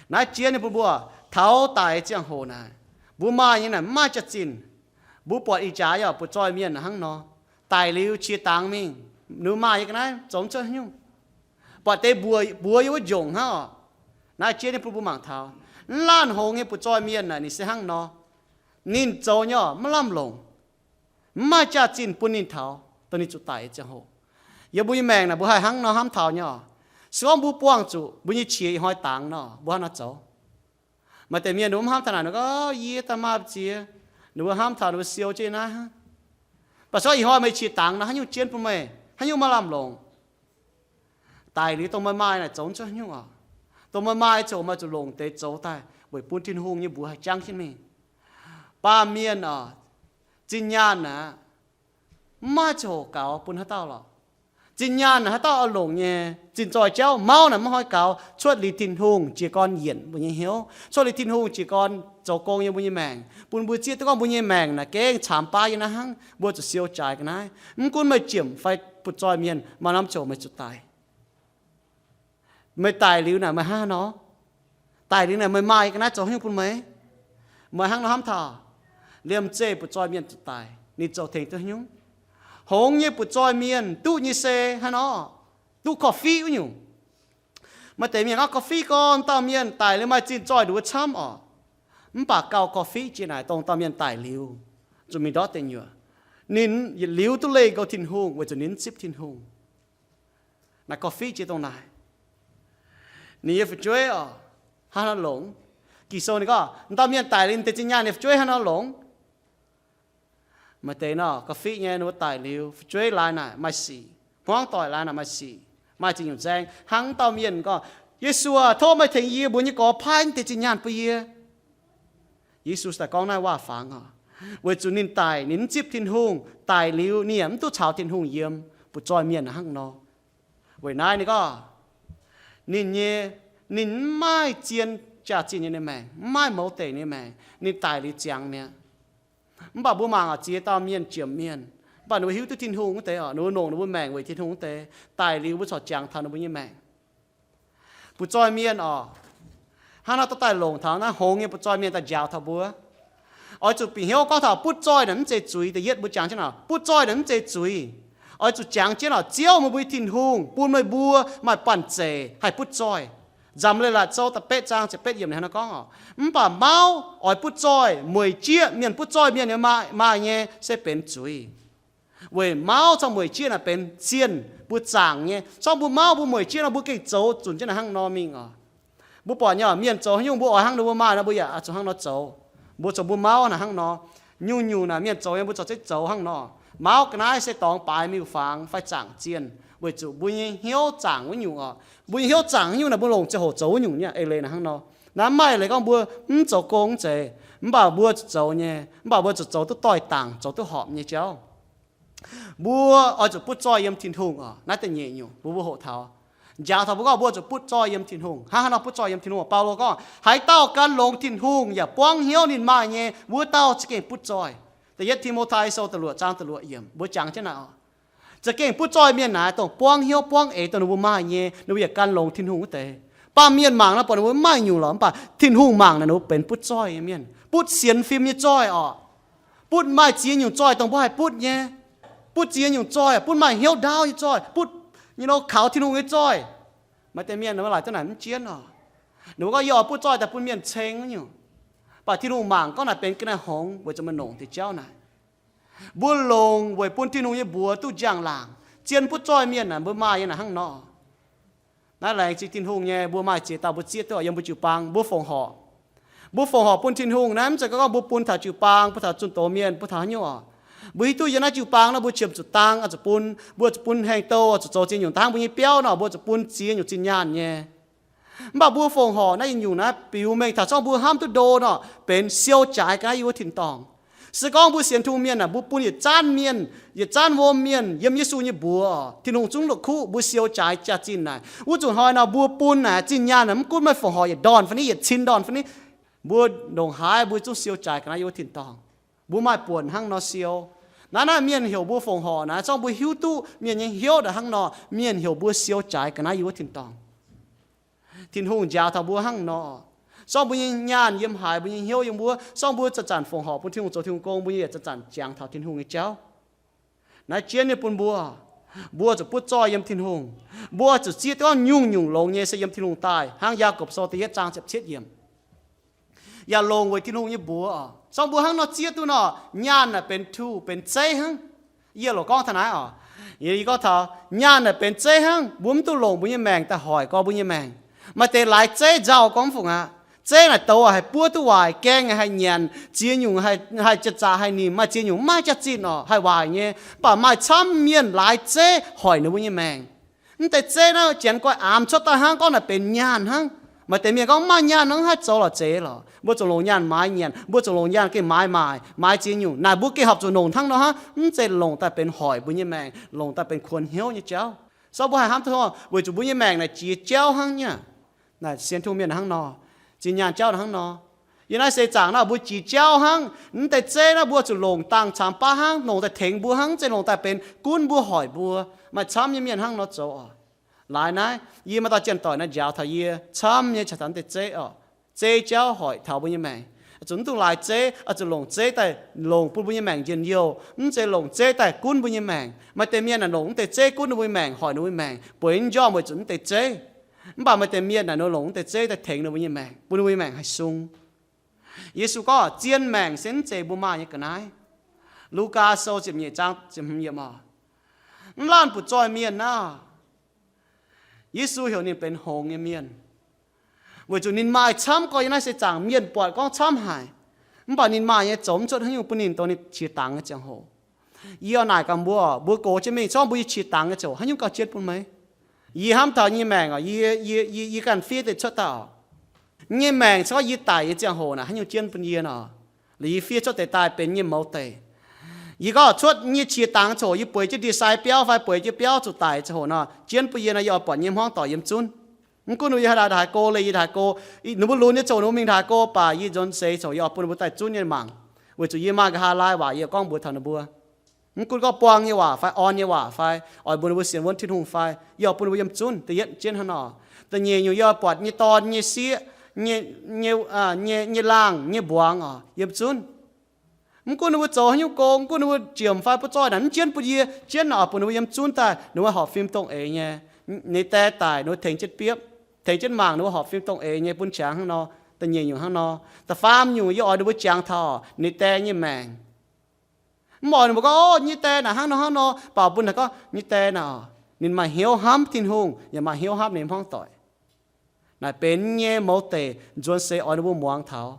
Naaiv jiex ninh bun mbuo taux daic ziangh hoc naaic, mbuo maaih nyei naaic mv maaih jaax-zinh. Mbuo buatc ih jaax yaac butv zoih mienh hnangv nor, daic liuz qiex dangx mingh, ninh maaih nyei ga'naaiv zoux mv cuotv haaix nyungc. Buatc deix mbuox, mbuox yiem wuov njongc hnangv oc. Naaiv jiex ninh bun mbuo mangc taux, mv laanh hngongx nyei butv zoih mienh naaic ninh se hnangv nor. Ninh zoux nyei oc, maiv lamh longc, mv maaih jaax-zinh bun ninh taux dongh ninh zuqc daic nyei ziangh hoc. Yiem mbuo nyei maengc naaic mbuo haih hnangv nor hnamv taux nyei oc. Se gorngv mbuo buangh zuqc mbuo nyei qiex ih hnoi dangx nor, mbuo hnangv nor zoux. Maaih deix mienh ninh mbuo mv hnamv taux naaic, ninh gorngv, yie daaih maaih ziex, ninh mbuo hnamv taux ninh mbuo siou jienv naaiv hnangv. Mv baac se gorngv ih hnoi meih qiex dangx nor, haaix nyungc jienv bun meih? Haaix nyungc maaih lamh longc? Daic liuz dongh meih maaih naaic zoux mv cuotv haaix nyungc oc. Dongh meih maaih ziouc meih zuqc longc deix zoux daaih weic bun Tin-Hungh nyei mbuox haih jangv jienv mingh. Baamh mienh oc, zinh nyaanh naaic mv maaih ziangh hoc gaux bun haaix dauh lorqc. Zinh nyaanh naaic haaix dauh oix longc nyei, zinh zoih jauv mauv naaic maiv hnoi gaux. Cuotv liuz Tin-Hungh jiez gorn yienc mbuo nyei hnyouv, cuotv liuz Tin-Hungh jiez gorn zoux gong yiem mbuo nyei maengc, bun mbuo zieqv duqv gorngv mbuo nyei maengc naaic gengh caamx baav yiem naaiv hnangv, mbuo zuqc siou jaaix ga'naaiv. Mv gunv meih jiemc fai butv zoih mienh, maaih norm ziouc meih zuqc daic. Meih daic liuz naaic meih hnangv haaix nor? Daic liuz naaic meih maaih ga'naaiv zoux haaix nyungc bun meih? Meih hnangv nor hnamv taux, liemh zeih butv zoih mienh zuqc daic, ninh zoux tengx duqv haaix nyungc? Hngongx nyei butv zoih mienh duqv nyei se haaix nor? Duqv korv-fiqv wuov nyungc. Maaih deix mienh gorngv korv-fiqv gorn dauh mienh daic liuz maaih zinh zoih nduov camv oc. Mv baac gauh korv-fiqv jiex naaic dongh dauh mienh daic liuz, zuqc mingh ndortv deic nyuoqc, ninh yietc liuz duqv leih nqou Tin-Hungh weic zuqc ninh mv zipv Tin-Hungh. Naaic korv-fiqv jiex dongh naaic. Ninh nyei fu'jueiv oc, hnangv haaix nor longx? Ging-Sou ninh gorngv, dauh mienh daic liuz deix zinh nyaanh ninh fu'jueiv hnangv haaix nor longx? Maaih deix nor, korv-fiqv nyei ninh mbuo daic liuz, fu'jueiv laaix naaic maaih sic, hmuangv doic laaix naaic maaih sic, maaih ziex nyungc nzaeng. Hnangv dauh mienh gorngv, Yesu aah, tov meih tengx yie mbuox nyei gorx paaiv deix zinh nyaanh bun yie. Yesu daaih gorngv naaiv waac-fangx oc, weic zuqc ninh daic ninh mv zipv Tin-Hungh, daic liuz ninh yaac mv duqv caux Tin-Hungh yiem. Butv zoih mienh hnangv nor. Weic naaiv ninh gorngv, ninh nyei, ninh mv maaih zien jaax-zinh nyei maengc, mv maaih mouz deic nyei maengc, ninh daic liuz ziangx mi'aqv. Mv baac mbuo mangc oc, ziex dauh mienh, jiem mienh, mv baac ninh mbuo hiuv duqv Tin-Hungh wuov deix oc, ninh mbuo longc ninh mbuo maengc weic Tin-Hungh wuov deix, daic liuz mbuo corc jangx taux ninh mbuo nyei maengc. Butv zoih mienh oc, hnangv naaiv dorh daaih longc taux naaiv hngongx nyei butv zoih mienh daaih njaaux taux mbuo. Oix zuqc bieqc hnyouv gorngv taux butv zoih naaic mv zeiz zuiz. Da'yietv mbuo jangx jienv oc, butv zoih naaic mv zeiz zuiz. Oix zuqc jangx jienv oc, Ziouv meih mbuo nyei Tin-Hungh bun meih mbuo maaih banh zeic haih butv zoih. Nzamc Leiz-Latc Sou da'betv zaang ziepc betv yiemc ninh hnangv naaiv gorngv oc, mv baac mauv oix butv zoih mueic jieqv mienh, butv zoih mienh nyei maaih, maaih nyei se benx zuiz. Weic mauv caux mueic jieqv naaic benx zienh mbuo zaangc nyei. Zorqv mbuo mauv mbuo mueic jieqv nor, mbuo gengh zoux zunc jienv naaic hnangv nor mingh oc. Mbuo buatc nyei oc, mienh zoux haaix nyungc mbuo oix hnangv nor mbuo maaih nor, mbuo yaac zuqc hnangv nor zoux. Mbuo zoux mbuo mauv naaic hnangv nor. Nyungc-nyungc naaic mienh zoux nyei mbuo zoux zengv zoux hnangv nor. Mauv ga'naaiv se dorngx baaix miuc-fangx fai zaangc zienh, weic zuqc mbuo nyei hnyouv zaangc wuov nyungc oc. Mbuo nyei hnyouv zaangc haaix nyungc naaic mbuo longc ziangh hoc zoux wuov nyungc nyei. Eix leiz naaic hnangv nor. Naaiv mv maaih eix leiz gorngv mbuo mv zoux gong mv zeiz, mv baac mbuo zuqc zoux nyei, mv baac mbuo zuqc zoux duqv doix-dangc, zoux duqv horpc nyei jauv. Mbuo oix zuqc butv zoih yiem Tin-Hungh oc. Naaiv da'nyeic nyungc mbuo, mbuo hoqc taux, njaaux taux mbuo gorngv mbuo zuqc butv zoih yiem Tin-Hungh. Hnangv haaix nor butv zoih yiem Tin-Hungh? Baulo gorngv, haaix dauh gan longx Tin-Hungh yaac buangv hnyouv ninh maaih nyei, wuov dauh za'gengh butv zoih. Da'yietv Ti^mo^tai Sou da'luoqc zaang da'luoqc yiemc mbuo jangx jienv naaic oc. Za'gengh butv zoih mienh naaic dongh buangv hnyouv buangv eix dongh ninh mbuo maaih nyei, ninh mbuo yaac gan longx Tin-Hungh wuov deix. Baamh mienh mangc naaiv buatc ninh mbuo mv maaih nyungc lorqc, mv baac Tin-Hungh mangc naaic ninh mbuo benx butv zoih nyei mienh, butv sienx fim nyei zoih oc. Butv maaih ziex nyungc zoih dongh mbuo haih butv nyei. Butv ziex nyungc zoih, butv maaih hnyouv ndaauv nyei zoih, butv nyei lo kaux Tin-Hungh nyei zoih. Maaih deix mienh mbuo laaic duqv naaic mv jienv oc. Ninh mbuo gorngv, yie oix butv zoih daaih bun mienh ceng wuov nyungc. Mv baac Tin-Hungh mangc gorngv naaic benx ga'naaiv hngongx weic zuqc meih longc deix jauv naaic. Mbuo longc weic bun Tin-Hungh nyei mbuox duqv njang-laangc. Zien butv zoih mienh naaic mbuo maaih nyei naaic hnangv nor. Naaiv laengz zingh Tin-Hungh nyei, mbuo maaih ziex dauh mbuo zieqv duqv yiem mbuo jiu-baang, mbuo fongc horc. Mbuo fongc horc bun Tin-Hungh naaiv mv zeiz gorngv mbuo bun taux jiu-baang, bun taux zunh doz mienh, bun taux haaix nyungc oc. Mbuo hiuv duqv yiem naaiv jiu-baang naaiv mbuo qiemx zuqc dang oix zuqc bun, mbuo zuqc bun heng-douh, zuqc zoux ziex nyungc dangv mbuo nyei biauv nor, mbuo zuqc bun ziex nyungc zinh nyaanh nyei. Mv baac mbuo fongc horc naaiv yietc nyungc naaiv biux mengh taux zorngv mbuo hnamv duqv ndo nor, benx siou jaaix ga'naaiv yiem wuov tin-dorngh. Se gorngv mbuo sienx Tin-Hungh mienh naaic, mbuo bun yietc zanv mienh, yietc zanv wuom mienh yiem Yesu nyei mbuox, Tin-Hungh zungv la'kuqv mbuo siou jaaix jaax-zinh naaic. Wuov zuqc hnoi nor mbuo bun naaic zinh nyaanh naaic mv gunv meih fongc horc yietc ndorn fai ni, yietc cin ndorn fai ni, mbuo ndongc haaix mbuo zungv siou jaaix ga'naaiv yiem wuov tin-dorngh. Mbuo maaih buonc hnangv nor siou. Naaiv naaiv mienh heuc mbuo fongc horc naaiv, zorngv mbuo hiuv duqv mienh nyei hnyouv naaic hnangv nor, mienh heuc mbuo siou jaaix ga'naaiv yiem wuov tin-dorngh. Tin-Hungh njaaux taux mbuo hnangv nor. Zorngv mbuo nyei nyaanh yiem haaix, mbuo nyei hnyouv yiem wuov, zorngv mbuo zanc-zanc fongc horc bun Tin-Hungh zoux Tin-Hungh gong, mbuo nyei yietc zanc-zanc jangx taux Tin-Hungh nyei jauv. Naaiv jienv nyei bun mbuo, mbuo zuqc butv zoih yiem Tin-Hungh. Mbuo zuqc zieqv duqv nyungc-nyungc longx nyei se yiem Tin-Hungh daaih, hnangv Yaagorpc Sou da'yietv zaang ziepc cietv yiemc. Yaac longc weic Tin-Hungh nyei mbuox oc. Zorngv mbuo hnangv nor zieqv duqv nor, nyaanh naaic benx tuh, benx zeiv hnangv. Yie loc gorngv taux naaiv oc. Yie gorngv taux nyaanh naaic benx zeiv hnangv, mbuo mv duqv longc mbuo nyei maengc daaih hoic gorx mbuo nyei maengc. Maaih deix laaix zeiv nzauh gorngv mv fungc aqv. Zeiv naaic douz haih buov duqv waaic, gaeng haih nyanc, ziex nyungc haih, haih jaax-zaqc haih nimc, maaih ziex nyungc mv maaih jaax-zinh oc, haih waaic nyei. Mv baac maaih camv mienh laaix zeiv hoic ninh mbuo nyei maengc. Mv deix zeiv naaiv janx guai aamx cuotv daaih hnangv, gorngv naaic benx nyaanh hnangv. Maaih deix mienh gorngv mv maaih nyaanh hnangv, haih zoux lorqc, zeiz lorqc. Mbuo zuqc longc nyaanh maaiz nyanc, mbuo zuqc longc nyaanh gengh maaiz maaic, maaiz ziex nyungc. Naaic mbuo gengh horpc zuqc longc hnangv nor hnangv, mv zeiz longc daaih benx hoic mbuo nyei maengc, longc daaih benx kuonx hnyouv nyei jauv. Zorngv mbuo haih hnamv duqv weic zuqc mbuo nyei maengc naaic jiex jauv hnangv nyei. Naaic sienx Tin-Hungh mienh hnangv nor, zinh nyaanh jauv hnangv nor. Yiem naaiv seix zaangc naaic mbuo jiex jauv hnangv, mv deix zeiv naaiv mbuo zuqc longc dangh camx baav hnangv, longc daaih tengx mbuo hnangv, mv zeiz longc daaih benx gunv mbuo hoic mbuo. Maaih camv nyei mienh hnangv nor zoux oc. Laaix naaiv, yie maaih dauh janx-doic naaiv njaaux taux yie camv nyei caux taux mv deix zeiv oc. Zeiv jauv hoic taux mbuo nyei maengc. Zuqc mv dungx laaix zeiv, zuqc longc zeiv daaih longc bun mbuo nyei maengc njien-youh, mv zeiz longc zeiv daaih gunv mbuo nyei maengc. Maaih deix mienh naaic longc mv deix zeiv gunv ninh mbuo nyei maengc, hoic ninh mbuo nyei maengc, bueix nyei njormh weic zuqc mv deix zeiv. Mv baac maaih deix mienh naaic ninh longc mv deix zeiv daaih tengx ninh mbuo nyei maengc, bun ninh mbuo nyei maengc haih sung. Yesu gorngv, zien maengc se mv zeiz mbuo maaih nyei ga'naaiv. Lugaa Sou ziepc nyeic zaang ziepc hmz yiemc oc. Mv laanh butv zoih mienh naaiv, Yesu heuc ninh benx hngongx nyei mienh, weic zuqc ninh maaih camv gorx yiem naaiv seix zaangc mienh buatc gorngv camv haic. Mv baac ninh maaih nyei zoux mv cuotv haaix nyungc bun ninh dongh ninh qiex dangx nyei ziangh hoc. Yie oix naaic gaax mbuo, mbuo gox jienv mingh, zorngv mbuo yie qiex dangx nyei ziangh hoc haaix nyungc gauh jienv bun meih? Yie hnamv taux yie nyei maengc oc, yie, yie, yie ganh fiev deix cuotv daaih oc. Yie nyei maengc se gorngv yie daic nyei ziangh hoc naaic haaix nyungc jienv bun yie nor? Liuz yie fiev cuotv deix daaih benx yie nyei mouz deic. Yie gorngv cuotv yie nyei qiex dangx ziangh hoc yie bueix jienv ndie-sai biauv fai bueix jienv biauv zuqc daic ziangh hoc nor, jienv bun yie nor yie oix buatc yie nyei hmuangv doic yiem zunv. Mv gunv yie haaix daaih ndongc haaix go, leih yie ndongc haaix go, ninh mbuo lunx nyei ziangh hoc ninh mbuo mingh ndongc haaix go baac yie nzuonx seix ziangh hoc yie oix bun ninh mbuo daaih zunv nyei mangc, weic zuqc yie maaih nqa'haav laai waac yie gorngv mbuox taux ninh mbuo. Mv gunv gorngv buang nyei waac fai orn nyei waac fai oix mbuox ninh mbuo sienx wuonv Tin-Hungh fai, yie oix bun ninh mbuo yiem zunv. Da'yietv jienv hnangv nor. Da'nyeic nyungc yie oix buatc nyei dorn, nyei sieqv, nyei, nyei, nyei laangh, nyei mbuangz oc, yiem zunv. Mv gunv ninh mbuo zoux haaix nyungc gong, mv gunv ninh mbuo jiemc fai butv zoih naaic, mv jienv bun yie, jienv naaic bun ninh mbuo yiem zunv daaih, ninh mbuo horpc fim dongh eix nyei. Ninh dae daic, ninh mbuo tengx jienv biopv, tengx jienv mangc, ninh mbuo horpc fim dongh eix nyei bun qangx hnangv nor, da'nyeic nyungc hnangv nor. Da'faam nyungc yie oix ninh mbuo jangx taux ninh dae nyei maengc. Mv oix ninh mbuo gorngv, o, nyei dae naaic hnangv nor hnangv nor, mv baac bun naaic gorngv, nyei dae naaic, ninh maaih hnyouv hnamv Tin-Hungh yaac maaih hnyouv hnamv ninh hmuangv doic. Naaic benx nyei mouz deic nzuonx seix oix ninh mbuo muangx taux.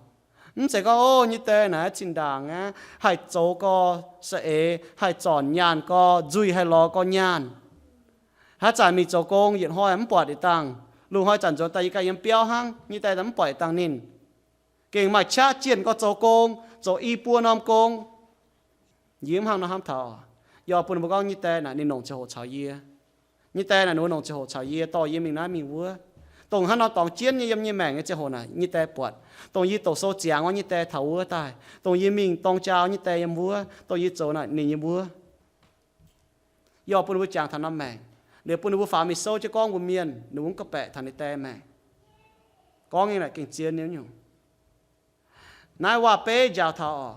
Mv zeiz gorngv, o, nyei dae naaic zinh ndaangc aqv haih zoux gorx saeng-eix, haih zornc nyaanh gorx, nzuih haih lorz gorx nyaanh. Haaix zanc mingh zoux gong, yietc hnoi mv buatc yietc dangh, lungh hnoi zanc nzuonx daaih yie ganh yiem biauv hnangv, nyei dae mv buatc yietc dangh ninh. Gengh maaih qaqv jienh gorx zoux gong, zoux i buo norm gong. Yie mv hnangv nor hnamv taux. Yie oix bun ninh mbuo gorngv nyei dae naaic ninh longc ziangh hoc caux yie. Nyei dae naaic ninh mbuo longc ziangh hoc caux yie, dorh yie mingh naaiv mingh wuov. Dongh hnangv nor dorngx jienv nyei yiem nyei maengc nyei ziangh hoc naaic nyei dae buatc. Dongh yie doqc sou ziangx wuov nyei dae taux wuov daaih. Dongh yie mingh dorng jaa nyei dae yiem wuov. Dongh yie zoux naaic ninh yiem wuov. Yie oix bun ninh mbuo jangx taux norm maengc. Liuz bun ninh mbuo faaux mingh souv jienv gorngv mbuo mienh, ninh mbuo mv gauh baeqc taux ninh dae maengc. Gorngv nyei naaic gengh zien nyei nyungc. Naaiv waac-beiv njaaux taux oc,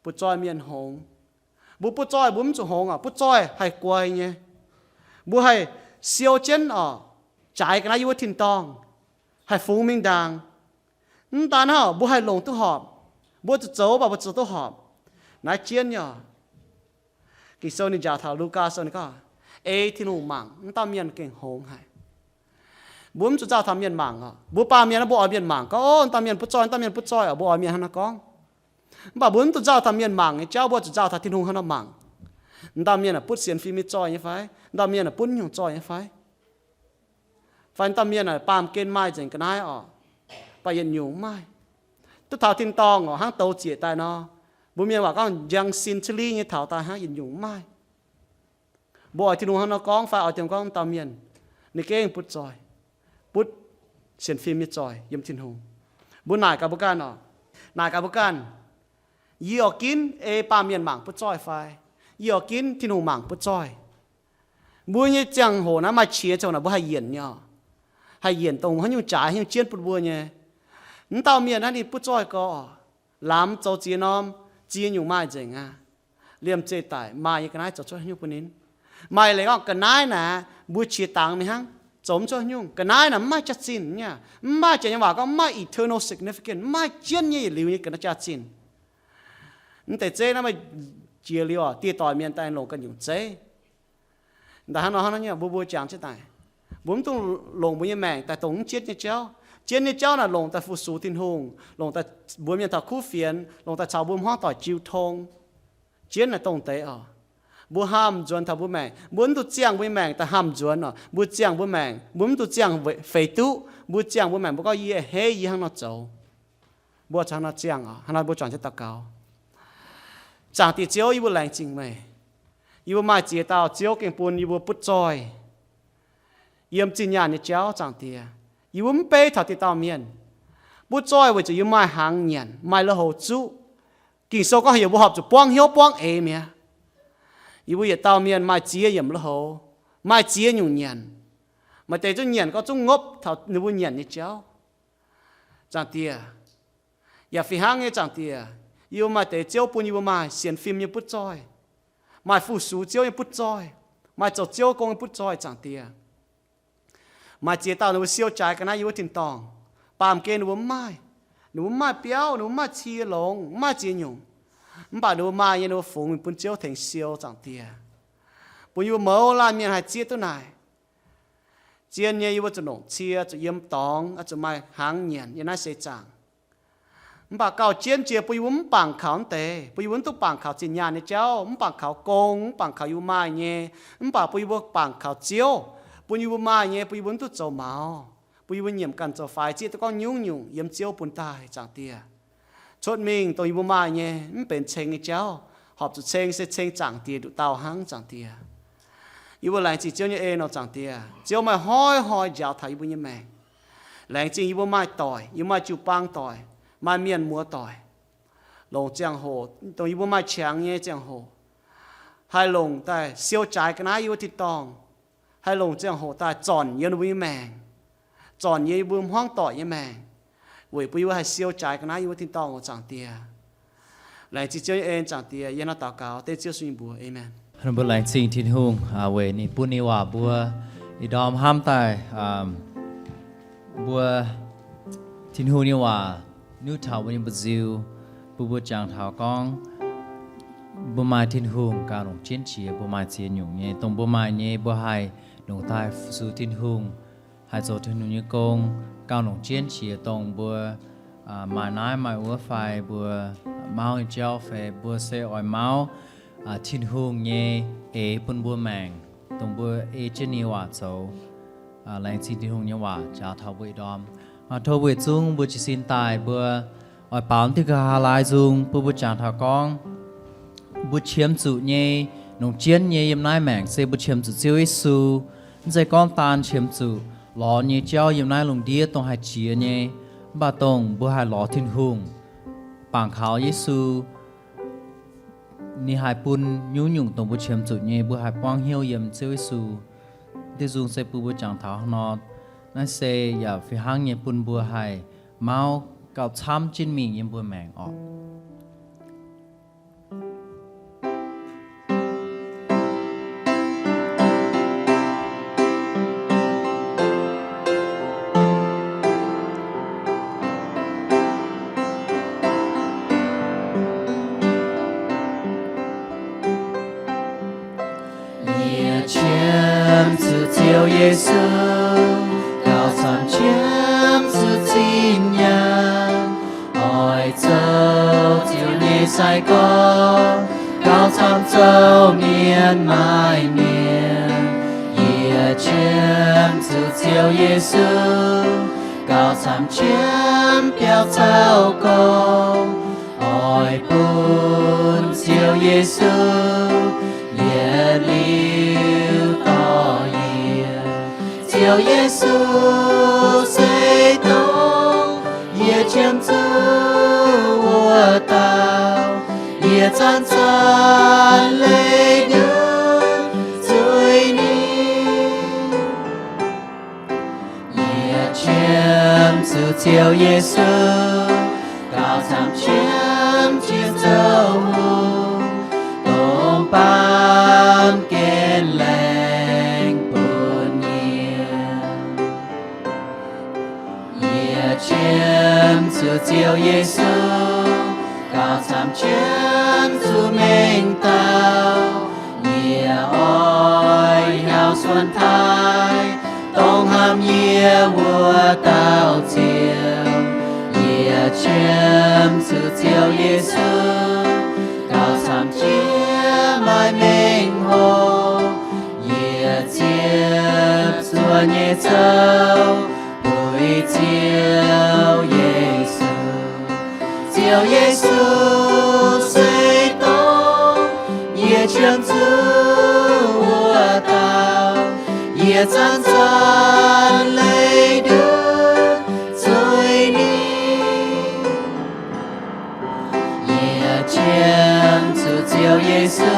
butv zoih mienh hngongx. Mbuo butv zoih mbuo mv zuqc hngongx oc. Butv zoih haih guai nyei. Mbuo haih siou jienv oc, jaaix ga'naaiv yiem wuov tin-dorngh, haih fungx mingh ndaangc. Mv daan hnangv, mbuo haih longc duqv horpc. Mbuo zuqc zoux mv baac mbuo zoux duqv horpc. Naaiv jienv nyei oc. Ging-Sou ninh njaaux taux Lugaa Sou ninh gorngv, ei Tin-Hungh mangc, wuov dauh mienh gengh hngongx haic. Mbuo mv zuqc nzauh taux mienh mangc oc. Mbuo baamh mienh mbuo oix mienh mangc gorngv, o, wuov dauh mienh butv zoih, wuov dauh mienh butv zoih oc, mbuo oix mienh hnangv nor gorngv. Mv baac mbuo mv zuqc nzauh taux mienh mangc nyei jauv, mbuo zuqc nzauh taux Tin-Hungh hnangv nor mangc. Wuov dauh mienh naaic butv sienx fim nyei zoih nyei fai? Wuov dauh mienh naaic butv nyungc zoih nyei fai? Fai wuov dauh mienh naaic baamh gen maaih nzengc ga'naaiv oc, mv baac yietc nyungc mv maaih. Duqv taux tin-dorngh oc, hnangv douz zieqc daaih nor, mbuo mienh waac gorngv njang sin cili nyei taux daaih hnangv, yietc nyungc mv maaih. Mbuo oix Tin-Hungh hnangv nor gorngv fai oix dien gorngv wuov dauh mienh ninh gengh butv zoih, butv sienx fim nyei zoih yiem Tin-Hungh? Mbuo naaic gaax mbuo ganh oc. Naaic gaax mbuo ganh, yie oix ginv ei baamh mienh mangc butv zoih fai yie oix ginv Tin-Hungh mangc butv zoih? Mbuo nyei ziangh hoc naaiv maaih qiex ziangh hoc naaic mbuo haih yienc nyei oc. Haih yienc dongh haaix nyungc jaaix haaix nyungc jienv bun mbuo nyei. Wuov dauh mienh naaiv ninh butv zoih gorx, lamz zoux ziex norm ziex nyungc maaih nzengc aqv. Liemh zeih daic maaih nyei ga'naaiv zoux cuotv haaix nyungc bun ninh? Maaih leiz gorngv ga'naaiv naaic mbuo qiex dangx mingh hnangv, zoux mv cuotv haaix nyungc. Ga'naaiv naaic mv maaih jaax-zinh nyei, mv maaih, janx nyei waac gorngv mv maaih eternal significance, mv maaih jienv nyei yietc liuz nyei ga'naaiv jaax-zinh. Mv deix zeiv naaiv maaih jiex liuz oc, dieh doic mienh daaih longc ganh nyungc zeiv. Daaih hnangv nor hnangv nor nyei mbuo mbuo jangx jienv daaih, mbuo mv dungx longc mbuo nyei maengc daaih dongh mv jienv nyei jauv. Jienv nyei jauv naaic longc daaih fu-sux Tin-Hungh, longc daaih mbuox mienh taux kuv fienx, longc daaih caux mbuo hmuangv doic jiu tong. Jienv naaic dongh deix oc. Mbuo hamh nzuonx taux mbuo maengc, mbuo mv dungx ziangh mbuo nyei maengc daaih hamh nzuonx oc. Mbuo ziangh mbuo maengc, mbuo mv dungx ziangh feix duqv. Mbuo ziangh mbuo maengc mbuo gorngv, yie a'hneiv yie hnangv nor zoux. Mbuo hnangv nor ziangh oc. Hnangv nor mbuo juangc jienv daux gaux. Zaangc Diex Ziouv, yie mbuo laengz zingh meih. Yie mbuo maaih ziex dauh Ziouv gengh bun yie mbuo butv zoih yiem zinh nyaanh nyei jauv, Zaangc Diex. Yie mbuo mv beiv taux dieh dauh mienh. Butv zoih weic zuqc yie mbuo maaih hnaangx nyanc, maaih lui-houx zuqv. Ging-Sou gorngv heuc mbuo horpc zuqc buangv hnyouv buangv eix mi'aqv. Yie mbuo yietc dauh mienh maaih ziex yiemc lui-houx, maaih ziex nyungc nyanc. Maaih deix zungv nyanc gorngv zungv ngopv taux ninh mbuo nyanc nyei jauv, Zaangc Diex. Yaac fih hnangv nyei, Zaangc Diex, yie mbuo maaih deix Ziouv bun yie mbuo maaih sienx fim nyei butv zoih, maaih fu-sux Ziouv nyei butv zoih, maaih zoux Ziouv gong nyei butv zoih, Zaangc Diex. Maaih ziex dauh ninh mbuo siou jaaix ga'naaiv yiem wuov tin-dorngh, baamh gen ninh mbuo mv maaih. Ninh mbuo mv maaih biauv, ninh mbuo mv maaih cie longx, mv maaih ziex nyungc. Mv baac ninh mbuo maaih nyei, ninh mbuo fungx mingh bun Ziouv tengx siou, Zaangc Diex. Bun yie mbuo mouz laanh mienh haih zieqv duqv naaic. Zien nyei yie mbuo zuqc longc cie, zuqc yiem dorngx, zuqc maaih hnaangx nyanc yiem naaiv seix zaangc. Mv baac gauh jienv jiex bun yie mbuo mv bangc kaux naaiv deix, bun yie mbuo mv duqv bangc kaux zinh nyaanh nyei jauv, mv bangc kaux gong, mv bangc kaux yie mbuo maaih nyei, mv baac bun yie mbuo bangc kaux Ziouv, bun yie mbuo maaih nyei, bun yie mbuo mv duqv zoux maux, bun yie mbuo nyiemc ganh zoux faix, zieqv duqv gorngv nyungc-nyungc yiem Ziouv bun daaih, Zaangc Diex. Cuotv mingh dongh yie mbuo maaih nyei, mv benx ceng nyei jauv, horpc zuqc ceng se ceng Zaangc Diex nduqc dauh hnangv, Zaangc Diex. Yie mbuo laengz zingh Ziouv nyei en nor, Zaangc Diex. Ziouv maaih hnoi-hnoi njaaux taux yie mbuo nyei maengc. Laengz zingh yie mbuo maaih doic, yie mbuo maaih jiu-baang doic, maaih mienh muoz doic, longc ziangh hoc dongh yie mbuo maaih qangx nyei ziangh hoc, haih longc daaih siou jaaix ga'naaiv yie mbuo tin-dorngh, haih longc ziangh hoc daaih zornc yie mbuo nyei maengc, zornc yie mbuo hmuangv doic nyei maengc, weic bun yie mbuo haih siou jaaix ga'naaiv yie mbuo tin-dorngh oc, Zaangc Diex. Laengz zingh Ziouv nyei en, Zaangc Diex, yie hnangv naaiv daux gaux dengv Ziouv Yesu nyei mbuox. Aamen. Mbuo laengz zingh Tin-Hungh, aa, weic ninh bun ninh waac mbuo ih ndorm hnamv daaih, aa, mbuo Tin-Hungh nyei waac nuqv taux mbuo nyei mba'nziu, bun mbuo jangx taux gorngv mbuo maaih Tin-Hungh gauh longc jienv qiex mbuo maaih ziex nyungc nyei, dongh mbuo maaih nyei mbuo haih longc daaih fu-sux Tin-Hungh, haih zoux Tin-Hungh nyei gong, gauh longc jienv qiex dongh mbuo, aa, maaih naaiv maaih wuov fai mbuo mauv nyei jauv fai mbuo se oix mauv, aa, Tin-Hungh nyei eix bun mbuo maengc, dongh mbuo ei jienv ninh nyei waac zoux. Aa, laengz zingh Tin-Hungh nyei waac njaaux taux mbuo ih ndorm. Aa, tov mbuo yietc zungv mbuo jiez sin daaih, mbuo oix baaux diuh nqa'haav laai nzung bun mbuo jangx taux gorngv mbuo qiemx zuqc nyei, longc jienv nyei yiem naaiv maengc se mbuo qiemx zuqc Ziouv Yesu. Mv zeiz gorngv daan qiemx zuqc lorz nyei jauv yiem naaiv lungh ndiev dongh haih jiex nyei, mv baac dongh mbuo haih lorz Tin-Hungh, bangc kaux Yesu, ninh haih bun nyungc-nyungc dongh mbuo qiemx zuqc nyei, mbuo haih buangv hnyouv yiem Ziouv Yesu. Diuh nzung se bun mbuo jangx taux hnangv nor. Naaiv se yaac fih hnangv nyei bun mbuo haih mauv gauh camv jienv mingh yiem mbuo maengc orqc. Yie qiemx zuqc Ziouv Yesu, gauh camv qiemx zuqc zinh nyaanh, oix zoux Ziouv nyei sai-gorx, gauh camv zoux mienh maaih mienh. Yie qiemx zuqc Ziouv Yesu, gauh camv qiemx biauv caux gorngv, oix bun Ziouv Yesu yietc liuz dorh yie. Ziouv Yesu se dongh yie qiemx zuqc wuov dauh, yie zanc-zanc leih ndutv zuiz ninh. Yie qiemx zuqc Ziouv Yesu, gauh camv qiemx jiex zoux hungh, dongh baamh gen laengz bun yie. Yie qiemx zuqc Ziouv Yesu, gauh camv qiemx zuqc mengh dauh. Yie oix hnyouv suonc taaih, dongh hnamv yie wuov dauh Ziouv. Yie qiemx zuqc Ziouv Yesu, gauh camv jiex maaih mengh hoc. Yie ziepc zuoqv nyei zoux buix Ziouv Yesu. Ziouv Yesu se dongh yie qiemx zuqc wuov dauh, yie zanc-zanc leih ndutv zuiz ninh. Yie qiemx zuqc Ziouv Yesu,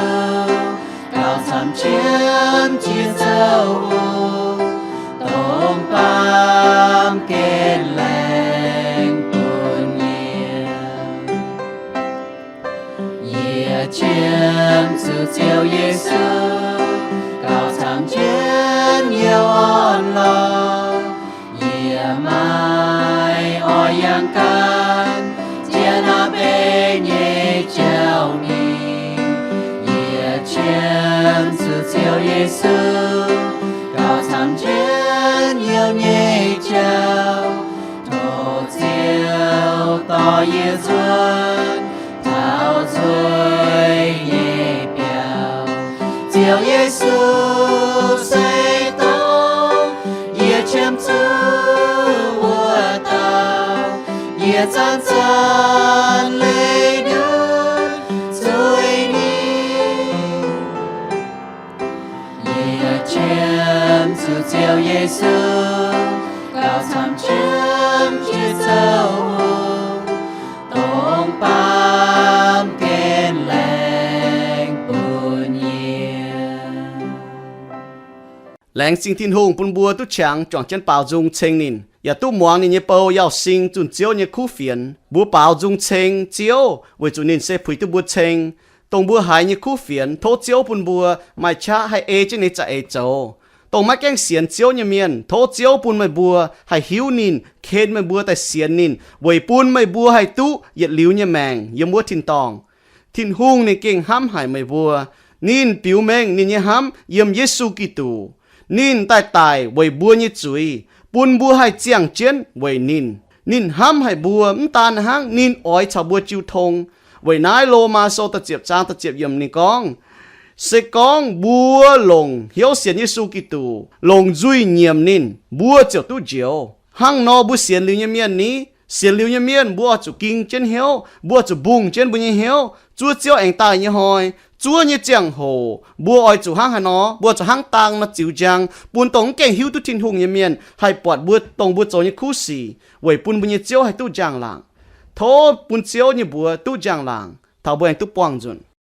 gauh camv qiemx jiex zoux hungh, dongh baamh gen laengz bun yie. Yie qiemx zuqc Ziouv Yesu, gauh camv jienv yie orn-lorqc. Yie maiv oix yangh ganh jiex naaiv benx nyei jauv mingh. Yie qiemx zuqc Ziouv Yesu, gauh camv jienv yie nyei jauv. Tov Ziouv dorh yie nzuonx taux nzueic nyei biauv. Ziouv Yesu se dongh yie qiemx zuqc wuov dauh, yie zanc-zanc leih ndutv zuiz ninh. Yie qiemx zuqc Ziouv Yesu, gauh camv jienv jiex zoux hungh, dongh baamh gen laengz bun yie. Laengz zingh Tin-Hungh bun mbuo duqv qangx juangc jienv baaux nzung ceng ninh. yaac duqv muangx ninh nyei bou Yauz Sing zunh Ziouv nyei kuv fienx. Mbuo baaux nzung ceng Ziouv weic zuqc ninh se puix duqv mbuo ceng. Dongh mbuo haiz nyei kuv fienx, tov Ziouv bun mbuo maaih qaqv haih ei jienv ninh za'eix zoux. Dongh maiv gaengh sienx Ziouv nyei mienh, tov Ziouv bun meih mbuo haih hiuv ninh, ken meih mbuo daaih sienx ninh, weic bun meih mbuo haih duqv yietc liuz nyei maengc yiem wuov tin-dorngh. Tin-Hungh ninh gengh hnamv haic meih mbuo. Ninh biux mengh ninh nyei hnamv yiem Yesu Giduc. Ninh daaih daic weic mbuo nyei zuiz, bun mbuo haih ziangh jienv weic ninh. Ninh hnamv haic mbuo, mv daan hnangv, ninh oix caux mbuo jiu tong. Weic naaiv Lomaa Sou da'ziepc zaang da'ziepc yiemc ninh gorngv, se gorngv mbuo longc hnyouv sienx Yesu Giduc, longc nzuih nyiemc ninh, mbuo ziouc duqv njoux. Hnangv nor mbuo sienx liuz nyei mienh ni, sienx liuz nyei mienh mbuo oix zuqc ging jienv hnyouv, mbuo oix zuqc mbungh jienv mbuo nyei hnyouv. Zuov Ziouv aengx daaih nyei hnoi, zuov nyei ziangh hoc mbuo oix zuqc hnangv haaix nor? Mbuo zuqc hnangv dang nor ziux njang, bun dongh mv gaengh hiuv duqv Tin-Hungh nyei mienh haih buatc mbuo, dongh mbuo zoux nyei kuv sic, weic bun mbuo nyei Ziouv haih duqv njang-laangc. Tov bun Ziouv nyei mbuox duqv njang-laangc taux mbuo aengx duqv buangh nzunc.